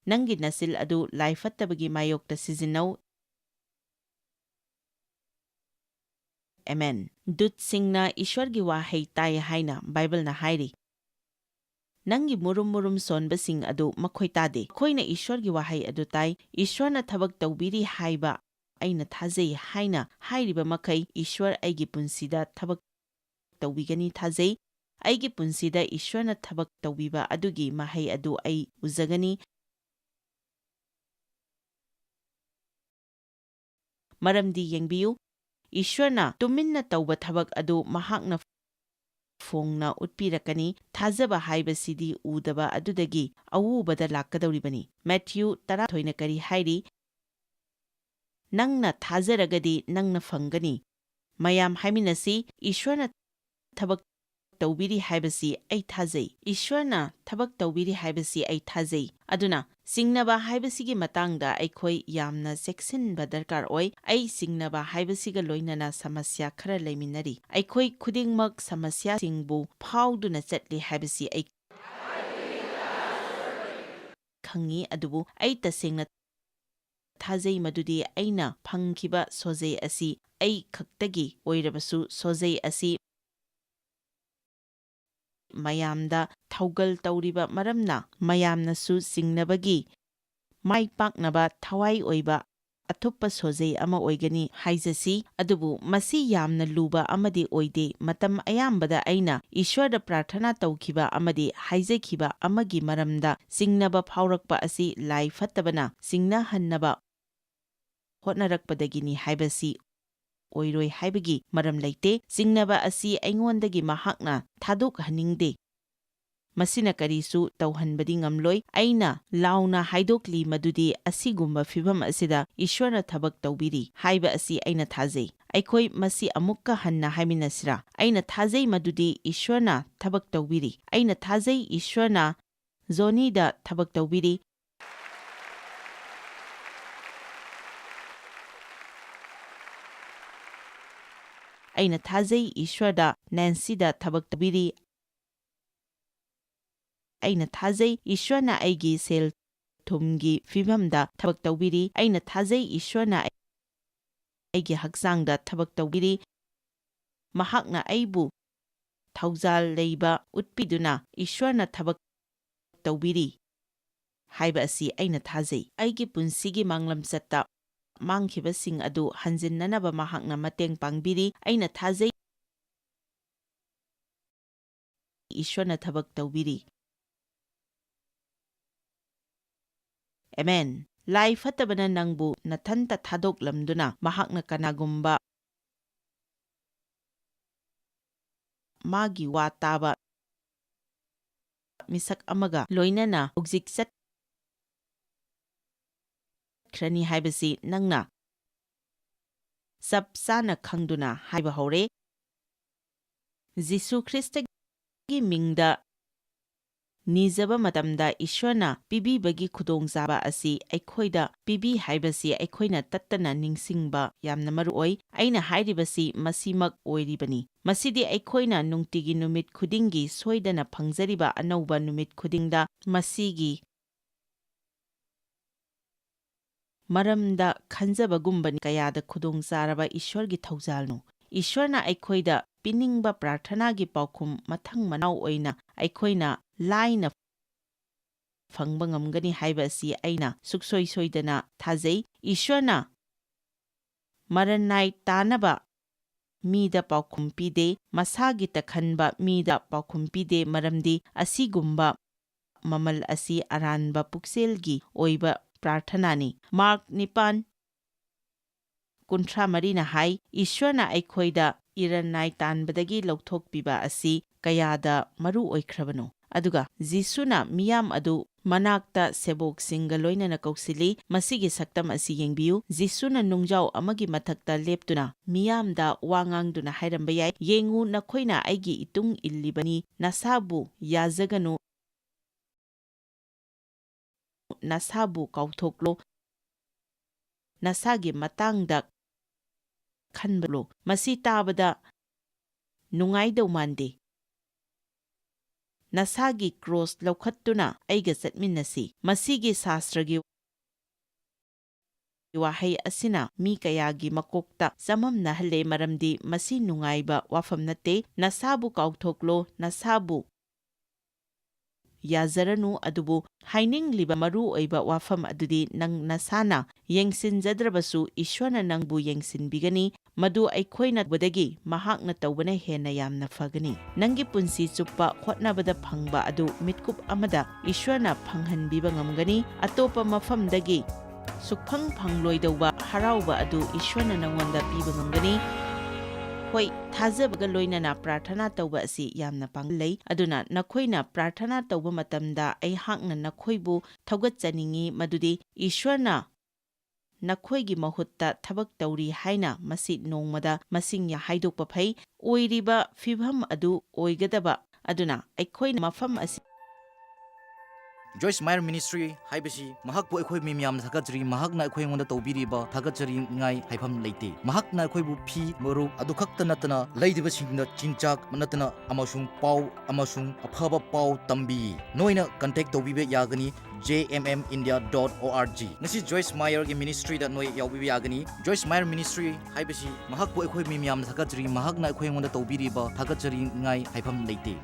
ꯅꯪꯒꯤ ꯅꯆꯤꯜ ꯑꯗꯨ ꯂꯥꯏ ꯐꯠꯇꯕꯒꯤ ꯃꯥꯌꯣꯛꯇ ꯁꯤꯖꯤꯟꯅꯧ꯫ ꯑꯦꯃꯦꯟ꯫ ꯗꯨꯠꯁꯤꯡꯅ ꯏꯁ꯭ꯋꯔꯒꯤ ꯋꯥꯍꯩ ꯇꯥꯏ ꯍꯥꯏꯅ ꯕꯥꯏꯕꯜꯅ ꯍꯥꯏꯔꯤ꯫ ꯅꯪꯒꯤ ꯃꯨꯔꯨꯝ ꯃꯨꯔꯨꯝ ꯁꯣꯟꯕꯁꯤꯡ ꯑꯗꯨ ꯃꯈꯣꯏ ꯇꯥꯗꯦ꯫ ꯃꯈꯣꯏꯅ ꯏꯁ꯭ꯋꯔꯒꯤ ꯋꯥꯍꯩ ꯑꯗꯨ ꯇꯥꯏ꯫ ꯏꯁ꯭ꯋꯔꯅ ꯊꯕꯛ ꯇꯧꯕꯤꯔꯤ ꯍꯥꯏꯕ ꯑꯩꯅ ꯊꯥꯖꯩ ꯍꯥꯏꯅ ꯍꯥꯏꯔꯤꯕ ꯃꯈꯩ ꯏꯁ꯭ꯋꯔ ꯑꯩꯒꯤ ꯄꯨꯟꯁꯤꯗ ꯊꯕꯛ ꯇꯧꯕꯤꯒꯅꯤ ꯊꯥꯖꯩ꯫ ꯑꯩꯒꯤ ꯄꯨꯟꯁꯤꯗ ꯏꯁ꯭ꯋꯔꯅ ꯊꯕꯛ ꯇꯧꯕꯤꯕ ꯑꯗꯨꯒꯤ ꯃꯍꯩ ꯑꯗꯨ ꯑꯩ ꯎꯖꯒꯅꯤ꯫ ꯃꯔꯝꯗꯤ ꯌꯦꯡꯕꯤꯌꯨ, ꯏꯁ꯭ꯋꯔꯅ ꯇꯨꯃꯤꯟꯅ ꯇꯧꯕ ꯊꯕꯛ ꯑꯗꯨ ꯃꯍꯥꯛꯅ ꯐꯣꯡꯅ ꯎꯠꯄꯤꯔꯛꯀꯅꯤ꯫ ꯊꯥꯖꯕ ꯍꯥꯏꯕꯁꯤꯗꯤ ꯎꯗꯕ ꯑꯗꯨꯗꯒꯤ ꯑꯎꯕꯗ ꯂꯥꯛꯀꯗꯧꯔꯤꯕꯅꯤ꯫ ꯃꯦꯊ꯭ꯌꯨ ꯇꯔꯥꯊꯣꯏꯅ ꯀꯔꯤ ꯍꯥꯏꯔꯤ? "ꯅꯪꯅ ꯊꯥꯖꯔꯒꯗꯤ ꯅꯪꯅ ꯐꯪꯒꯅꯤ"꯫ ꯃꯌꯥꯝ ꯍꯥꯏꯃꯤꯟꯅꯁꯤ, ꯏꯁ꯭ꯋꯔꯅ ꯊꯕꯛ ꯇꯧꯕꯤꯔꯤ ꯍꯥꯏꯕꯁꯤ ꯑꯩ ꯊꯥꯖꯩ꯫ ꯏꯁ꯭ꯋꯔꯅ ꯊꯕꯛ ꯇꯧꯕꯤꯔꯤ ꯍꯥꯏꯕꯁꯤ ꯑꯩ ꯊꯥꯖꯩ꯫ ꯑꯗꯨꯅ ꯆꯤꯡꯅꯕ ꯍꯥꯏꯕꯁꯤꯒꯤ ꯃꯇꯥꯡꯗ ꯑꯩꯈꯣꯏ ꯌꯥꯝꯅ ꯆꯦꯛꯁꯤꯟꯕ ꯗꯔꯀꯥꯔ ꯑꯣꯏ꯫ ꯑꯩ ꯆꯤꯡꯅꯕ ꯍꯥꯏꯕꯁꯤꯒ ꯂꯣꯏꯅꯅ ꯁꯃꯁ꯭ꯌꯥ ꯈꯔ ꯂꯩꯃꯤꯟꯅꯔꯤ꯫ ꯑꯩꯈꯣꯏ ꯈꯨꯗꯤꯡꯃꯛ ꯁꯃꯁ꯭ꯌꯥꯁꯤꯡꯕꯨ ꯐꯥꯎꯗꯨꯅ ꯆꯠꯂꯤ ꯍꯥꯏꯕꯁꯤ ꯑꯩ ꯈꯪꯉꯤ, ꯑꯗꯨꯕꯨ ꯑꯩ ꯇꯁꯦꯡꯅ ꯊꯥꯖꯩ ꯃꯗꯨꯗꯤ ꯑꯩꯅ ꯐꯪꯈꯤꯕ ꯁꯣꯖꯩ ꯑꯁꯤ ꯑꯩ ꯈꯛꯇꯒꯤ ꯑꯣꯏꯔꯕꯁꯨ, ꯁꯣꯖꯩ ꯑꯁꯤ ꯃꯌꯥꯝꯗ ꯊꯧꯒꯜ ꯇꯧꯔꯤꯕ ꯃꯔꯝꯅ, ꯃꯌꯥꯝꯅꯁꯨ ꯆꯤꯡꯅꯕꯒꯤ ꯃꯥꯏ ꯄꯥꯛꯅꯕ ꯊꯋꯥꯏ ꯑꯣꯏꯕ ꯑꯊꯨꯞꯄ ꯁꯣꯖꯩ ꯑꯃ ꯑꯣꯏꯒꯅꯤ ꯍꯥꯏꯖꯁꯤ꯫ ꯑꯗꯨꯕꯨ ꯃꯁꯤ ꯌꯥꯝꯅ ꯂꯨꯕ ꯑꯃꯗꯤ ꯑꯣꯏꯗꯦ꯫ ꯃꯇꯝ ꯑꯌꯥꯝꯕꯗ ꯑꯩꯅ ꯏꯁ꯭ꯋꯔꯗ ꯄ꯭ꯔꯥꯔꯊꯅꯥ ꯇꯧꯈꯤꯕ ꯑꯃꯗꯤ ꯍꯥꯏꯖꯈꯤꯕ ꯑꯃꯒꯤ ꯃꯔꯝꯗ ꯆꯤꯡꯅꯕ ꯐꯥꯎꯔꯛꯄ ꯑꯁꯤ ꯂꯥꯏ ꯐꯠꯇꯕꯅ ꯆꯤꯡꯅꯍꯟꯅꯕ ꯍꯣꯠꯅꯔꯛꯄꯗꯒꯤꯅꯤ ꯍꯥꯏꯕꯁꯤ ꯑꯣꯏꯔꯣꯏ ꯍꯥꯏꯕꯒꯤ ꯃꯔꯝ ꯂꯩꯇꯦ꯫ ꯆꯤꯡꯅꯕ ꯑꯁꯤ ꯑꯩꯉꯣꯟꯗꯒꯤ ꯃꯍꯥꯛꯅ ꯊꯥꯗꯣꯛꯍꯟꯅꯤꯡꯗꯦ꯫ ꯃꯁꯤꯅ ꯀꯔꯤꯁꯨ ꯇꯧꯍꯟꯕꯗꯤ ꯉꯝꯂꯣꯏ꯫ ꯑꯩꯅ ꯂꯥꯎꯅ ꯍꯥꯏꯗꯣꯛꯂꯤ ꯃꯗꯨꯗꯤ ꯑꯁꯤꯒꯨꯝꯕ ꯐꯤꯚꯝ ꯑꯁꯤꯗ ꯏꯁ꯭ꯋꯔꯅ ꯊꯕꯛ ꯇꯧꯕꯤꯔꯤ ꯍꯥꯏꯕ ꯑꯁꯤ ꯑꯩꯅ ꯊꯥꯖꯩ꯫ ꯑꯩꯈꯣꯏ ꯃꯁꯤ ꯑꯃꯨꯛꯀ ꯍꯟꯅ ꯍꯥꯏꯃꯤꯟꯅꯁꯤꯔꯥ? ꯑꯩꯅ ꯊꯥꯖꯩ ꯃꯗꯨꯗꯤ ꯏꯁ꯭ꯋꯔꯅ ꯊꯕꯛ ꯇꯧꯕꯤꯔꯤ꯫ ꯑꯩꯅ ꯊꯥꯖꯩ ꯏꯁ꯭ꯋꯔꯅ ꯖꯣꯅꯤꯗ ꯊꯕꯛ ꯇꯧꯕꯤꯔꯤ꯫ ꯑꯩꯅ ꯊꯥꯖꯩ ꯏꯁ꯭ꯋꯔꯗ ꯅꯦꯟꯁꯤꯗ ꯊꯕꯛ ꯇꯧꯕꯤꯔꯤ꯫ ꯑꯩꯅ ꯊꯥꯖꯩ ꯏꯁ꯭ꯋꯔꯅ ꯑꯩꯒꯤ ꯁꯦꯜ ꯊꯨꯝꯒꯤ ꯐꯤꯚꯝꯗ ꯊꯕꯛ ꯇꯧꯕꯤꯔꯤ꯫ ꯑꯩꯅ ꯊꯥꯖꯩ ꯏꯁ꯭ꯋꯔꯅ ꯑꯩꯒꯤ ꯍꯛꯆꯥꯡꯗ ꯊꯕꯛ ꯇꯧꯕꯤꯔꯤ꯫ ꯃꯍꯥꯛꯅ ꯑꯩꯕꯨ ꯊꯧꯖꯥꯜ ꯂꯩꯕ ꯎꯠꯄꯤꯗꯨꯅ ꯏꯁ꯭ꯋꯔꯅ ꯊꯕꯛ ꯇꯧꯕꯤꯔꯤ ꯍꯥꯏꯕ ꯑꯁꯤ ꯑꯩꯅ ꯊꯥꯖꯩ꯫ ꯑꯩꯒꯤ ꯄꯨꯟꯁꯤꯒꯤ ꯃꯥꯡꯂꯝꯆꯠꯇ ꯃꯥꯡꯈꯤꯕꯁꯤꯡ ꯑꯗꯨ ꯍꯟꯖꯤꯟꯅꯅꯕ ꯃꯍꯥꯛꯅ ꯃꯇꯦꯡ ꯄꯥꯡꯕꯤꯔꯤ꯫ ꯑꯩꯅ ꯊꯥꯖꯩ ꯏꯁ꯭ꯋꯔꯅ ꯊꯕꯛ ꯇꯧꯕꯤꯔꯤ꯫ ꯑꯦꯃꯦꯟ꯫ ꯂꯥꯏ ꯐꯠꯇꯕꯅ ꯅꯪꯕꯨ ꯅꯊꯟꯇ ꯊꯥꯗꯣꯛꯂꯝꯗꯨꯅ ꯃꯍꯥꯛꯅ ꯀꯅꯥꯒꯨꯝꯕ ꯃꯥꯒꯤ ꯋꯥ ꯇꯥꯕ ꯃꯤꯁꯛ ꯑꯃꯒ ꯂꯣꯏꯅꯅ ꯍꯧꯖꯤꯛ ꯆꯠꯈ꯭ꯔꯅꯤ ꯍꯥꯏꯕꯁꯤ ꯅꯪꯅ ꯆꯞ ꯆꯥꯅ ꯈꯪꯗꯨꯅ ꯍꯥꯏꯕ ꯍꯧꯔꯦ꯫ ꯖꯤꯁꯨ ꯈ꯭ꯔꯤꯁꯇꯒꯤ ꯃꯤꯡꯗ ꯅꯤꯖꯕ ꯃꯇꯝꯗ ꯏꯁ꯭ꯋꯔꯅ ꯄꯤꯕꯤꯕꯒꯤ ꯈꯨꯗꯣꯡꯆꯥꯕ ꯑꯁꯤ ꯑꯩꯈꯣꯏꯗ ꯄꯤꯕꯤ ꯍꯥꯏꯕꯁꯤ ꯑꯩꯈꯣꯏꯅ ꯇꯠꯇꯅ ꯅꯤꯡꯁꯤꯡꯕ ꯌꯥꯝꯅ ꯃꯔꯨ ꯑꯣꯏ꯫ ꯑꯩꯅ ꯍꯥꯏꯔꯤꯕꯁꯤ ꯃꯁꯤꯃꯛ ꯑꯣꯏꯔꯤꯕꯅꯤ꯫ ꯃꯁꯤꯗꯤ ꯑꯩꯈꯣꯏꯅ ꯅꯨꯡꯇꯤꯒꯤ ꯅꯨꯃꯤꯠ ꯈꯨꯗꯤꯡꯒꯤ ꯁꯣꯏꯗꯅ ꯐꯪꯖꯔꯤꯕ ꯑꯅꯧꯕ ꯅꯨꯃꯤꯠ ꯈꯨꯗꯤꯡꯗ ꯃꯁꯤꯒꯤ ꯃꯔꯝꯗ ꯈꯟꯖꯕꯒꯨꯝꯕꯅꯤ꯫ ꯀꯌꯥꯗ ꯈꯨꯗꯣꯡꯆꯥꯔꯕ ꯏꯁ꯭ꯋꯔꯒꯤ ꯊꯧꯖꯥꯜꯅꯣ! ꯏꯁ꯭ꯋꯔꯅ ꯑꯩꯈꯣꯏꯗ ꯄꯤꯅꯤꯡꯕ ꯄ꯭ꯔꯥꯔꯊꯅꯥꯒꯤ ꯄꯥꯎꯈꯨꯝ ꯃꯊꯪ ꯃꯅꯥꯎ ꯑꯣꯏꯅ ꯑꯩꯈꯣꯏꯅ ꯂꯥꯏꯅ ꯐꯪꯕ ꯉꯝꯒꯅꯤ ꯍꯥꯏꯕ ꯑꯁꯤ ꯑꯩꯅ ꯁꯨꯛꯁꯣꯏ ꯁꯣꯏꯗꯅ ꯊꯥꯖꯩ꯫ ꯏꯁ꯭ꯋꯔꯅ ꯃꯔꯟ ꯅꯥꯏ ꯇꯥꯅꯕ ꯃꯤꯗ ꯄꯥꯎꯈꯨꯝ ꯄꯤꯗꯦ, ꯃꯁꯥꯒꯤꯇ ꯈꯟꯕ ꯃꯤꯗ ꯄꯥꯎꯈꯨꯝ ꯄꯤꯗꯦ, ꯃꯔꯝꯗꯤ ꯑꯁꯤꯒꯨꯝꯕ ꯃꯃꯜ ꯑꯁꯤ ꯑꯔꯥꯟꯕ ꯄꯨꯛꯆꯦꯜꯒꯤ ꯑꯣꯏꯕ ꯄ꯭ꯔꯥꯔꯊꯅꯥꯅꯤ꯫ ꯃꯥꯔꯛ ꯅꯤꯄꯥꯟ ꯀꯨꯟꯊ꯭ꯔꯥ ꯃꯔꯤꯅ ꯍꯥꯏ, ꯏꯁ꯭ꯋꯔꯅ ꯑꯩꯈꯣꯏꯗ ꯏꯔꯟ ꯅꯥꯏ ꯇꯥꯟꯕꯗꯒꯤ ꯂꯧꯊꯣꯛꯄꯤꯕ ꯑꯁꯤ ꯀꯌꯥꯗ ꯃꯔꯨ ꯑꯣꯏꯈ꯭ꯔꯕꯅꯣ꯫ ꯑꯗꯨꯒ ꯖꯤꯁꯨꯅ ꯃꯤꯌꯥꯝ ꯑꯗꯨ ꯃꯅꯥꯛꯇ ꯁꯦꯕꯣꯛꯁꯤꯡꯒ ꯂꯣꯏꯅꯅ ꯀꯧꯁꯤꯜꯂꯤ꯫ ꯃꯁꯤꯒꯤ ꯁꯛꯇꯝ ꯑꯁꯤ ꯌꯦꯡꯕꯤꯌꯨ꯫ ꯖꯤꯁꯨꯅ ꯅꯨꯡꯖꯥꯎ ꯑꯃꯒꯤ ꯃꯊꯛꯇ ꯂꯦꯞꯇꯨꯅ ꯃꯤꯌꯥꯝꯗ ꯋꯥ ꯉꯥꯡꯗꯨꯅ ꯍꯥꯏꯔꯝꯕ ꯌꯥꯏ, "ꯌꯦꯡꯉꯨ, ꯅꯈꯣꯏꯅ ꯑꯩꯒꯤ ꯏꯇꯨꯡ ꯏꯜꯂꯤꯕꯅꯤ, ꯅꯁꯥꯕꯨ ꯌꯥꯖꯒꯅꯨ, ꯅꯁꯥꯕꯨ ꯀꯥꯎꯊꯣꯛꯂꯣ, ꯅꯁꯥꯒꯤ ꯃꯇꯥꯡꯗ ꯈꯟꯕꯂꯣ꯫" ꯃꯁꯤ ꯇꯥꯕꯗ ꯅꯨꯡꯉꯥꯏꯗꯧ ꯃꯥꯟꯗꯦ꯫ "ꯅꯁꯥꯒꯤ ꯀ꯭ꯔꯣꯁ ꯂꯧꯈꯠꯇꯨꯅ ꯑꯩꯒ ꯆꯠꯃꯤꯟꯅꯁꯤ꯫" ꯃꯁꯤꯒꯤ ꯁꯥꯁ꯭ꯇꯔꯒꯤ ꯋꯥꯍꯩ ꯑꯁꯤꯅ ꯃꯤ ꯀꯌꯥꯒꯤ ꯃꯀꯣꯛꯇ ꯆꯃꯝꯅꯍꯜꯂꯦ, ꯃꯔꯝꯗꯤ ꯃꯁꯤ ꯅꯨꯡꯉꯥꯏꯕ ꯋꯥꯐꯝ ꯅꯠꯇꯦ꯫ "ꯅꯁꯥꯕꯨ ꯀꯥꯎꯊꯣꯛꯂꯣ, ꯅꯁꯥꯕꯨ ꯌꯥꯖꯔꯅꯨ", ꯑꯗꯨꯕꯨ ꯍꯥꯏꯅꯤꯡꯂꯤꯕ ꯃꯔꯨ ꯑꯣꯏꯕ ꯋꯥꯐꯝ ꯑꯗꯨꯗꯤ ꯅꯪ ꯅꯁꯥꯅ ꯌꯦꯡꯁꯤꯟꯖꯗ꯭ꯔꯕꯁꯨ ꯏꯁ꯭ꯋꯔꯅ ꯅꯪꯕꯨ ꯌꯦꯡꯁꯤꯟꯕꯤꯒꯅꯤ꯫ ꯃꯗꯨ ꯑꯩꯈꯣꯏꯅ ꯇꯧꯕꯗꯒꯤ ꯃꯍꯥꯛꯅ ꯇꯧꯕꯅ ꯍꯦꯟꯅ ꯌꯥꯝꯅ ꯐꯒꯅꯤ꯫ ꯅꯪꯒꯤ ꯄꯨꯟꯁꯤ ꯆꯨꯞꯄ ꯍꯣꯠꯅꯕꯗ ꯐꯪꯕ ꯑꯗꯨ ꯃꯤꯠꯀꯨꯞ ꯑꯃꯗ ꯏꯁ꯭ꯋꯔꯅ ꯐꯪꯍꯟꯕꯤꯕ ꯉꯝꯒꯅꯤ꯫ ꯑꯇꯣꯞꯄ ꯃꯐꯝꯗꯒꯤ ꯁꯨꯛꯐꯪ ꯐꯪꯂꯣꯏꯗꯧꯕ ꯍꯔꯥꯎꯕ ꯑꯗꯨ ꯏꯁ꯭ꯋꯔꯅ ꯅꯉꯣꯟꯗ ꯄꯤꯕ ꯉꯝꯒꯅꯤ꯫ ꯍꯣꯏ, ꯊꯥꯖꯕꯒ ꯂꯣꯏꯅꯅ ꯄ꯭ꯔꯥꯔꯊꯅꯥ ꯇꯧꯕ ꯑꯁꯤ ꯌꯥꯝꯅ ꯄꯥꯡꯒꯜ ꯂꯩ꯫ ꯑꯗꯨꯅ ꯅꯈꯣꯏꯅ ꯄ꯭ꯔꯥꯔꯊꯅꯥ ꯇꯧꯕ ꯃꯇꯝꯗ ꯑꯩꯍꯥꯛꯅ ꯅꯈꯣꯏꯕꯨ ꯊꯧꯒꯠꯆꯅꯤꯡꯏ, ꯃꯗꯨꯗꯤ ꯏꯁ꯭ꯋꯔꯅ ꯅꯈꯣꯏꯒꯤ ꯃꯍꯨꯠꯇ ꯊꯕꯛ ꯇꯧꯔꯤ ꯍꯥꯏꯅ ꯃꯁꯤ ꯅꯣꯡꯃꯗ ꯃꯁꯤꯡ ꯌꯥ ꯍꯥꯏꯗꯣꯛꯄ ꯐꯩ꯫ ꯑꯣꯏꯔꯤꯕ ꯐꯤꯚꯝ ꯑꯗꯨ ꯑꯣꯏꯒꯗꯕ ꯑꯗꯨꯅ ꯑꯩꯈꯣꯏꯅ ꯃꯐꯝ ꯑꯁꯤ Joyce Meyer Ministry ꯍꯥꯏꯕꯁꯤ ꯃꯍꯥꯛꯄꯨ ꯑꯩꯈꯣꯏ ꯃꯤ ꯃꯌꯥꯝꯅ ꯊꯥꯒꯠꯆꯔꯤ꯫ ꯃꯍꯥꯛꯅ ꯑꯩꯈꯣꯏ ꯑꯩꯉꯣꯟꯗ ꯇꯧꯕꯤꯔꯤꯕ ꯊꯥꯒꯠꯆꯔꯤꯉꯥꯏ ꯍꯥꯏꯐꯝ ꯂꯩꯇꯦ꯫ ꯃꯍꯥꯛꯅ ꯑꯩꯈꯣꯏꯕꯨ ꯐꯤ, ꯃꯔꯨꯞ ꯑꯗꯨ ꯈꯛꯇ ꯅꯠꯇꯅ ꯂꯩꯔꯤꯕꯁꯤꯡꯗ ꯆꯤꯟꯖꯥꯛ ꯅꯠꯇꯅ ꯑꯃꯁꯨꯡ ꯄꯥꯎ ꯑꯃꯁꯨꯡ ꯑꯐꯕ ꯄꯥꯎ ꯇꯝꯕꯤ꯫ ꯅꯣꯏꯅ contact ꯇꯧꯕꯤꯕ ꯌꯥꯒꯅꯤ J M M India dot O R G꯫ ꯉꯁꯤ Joyce Meyer ꯒꯤ ministry ꯗ ꯅꯣꯏ ꯌꯥꯎꯕꯤꯕ ꯌꯥꯒꯅꯤ꯫ Joyce Meyer Ministry ꯍꯥꯏꯕꯁꯤ ꯃꯍꯥꯛꯄꯨ ꯑꯩꯈꯣꯏ ꯃꯤ ꯃꯌꯥꯝꯅ ꯊꯥꯒꯠꯆꯔꯤ꯫ ꯃꯍꯥꯛꯅ ꯑꯩꯈꯣꯏ ꯑꯩꯉꯣꯟꯗ ꯇꯧꯕꯤꯔꯤꯕ ꯊꯥꯒꯠꯆꯔꯤꯉꯥꯏ ꯍꯥꯏꯐꯝ ꯂꯩꯇꯦ꯫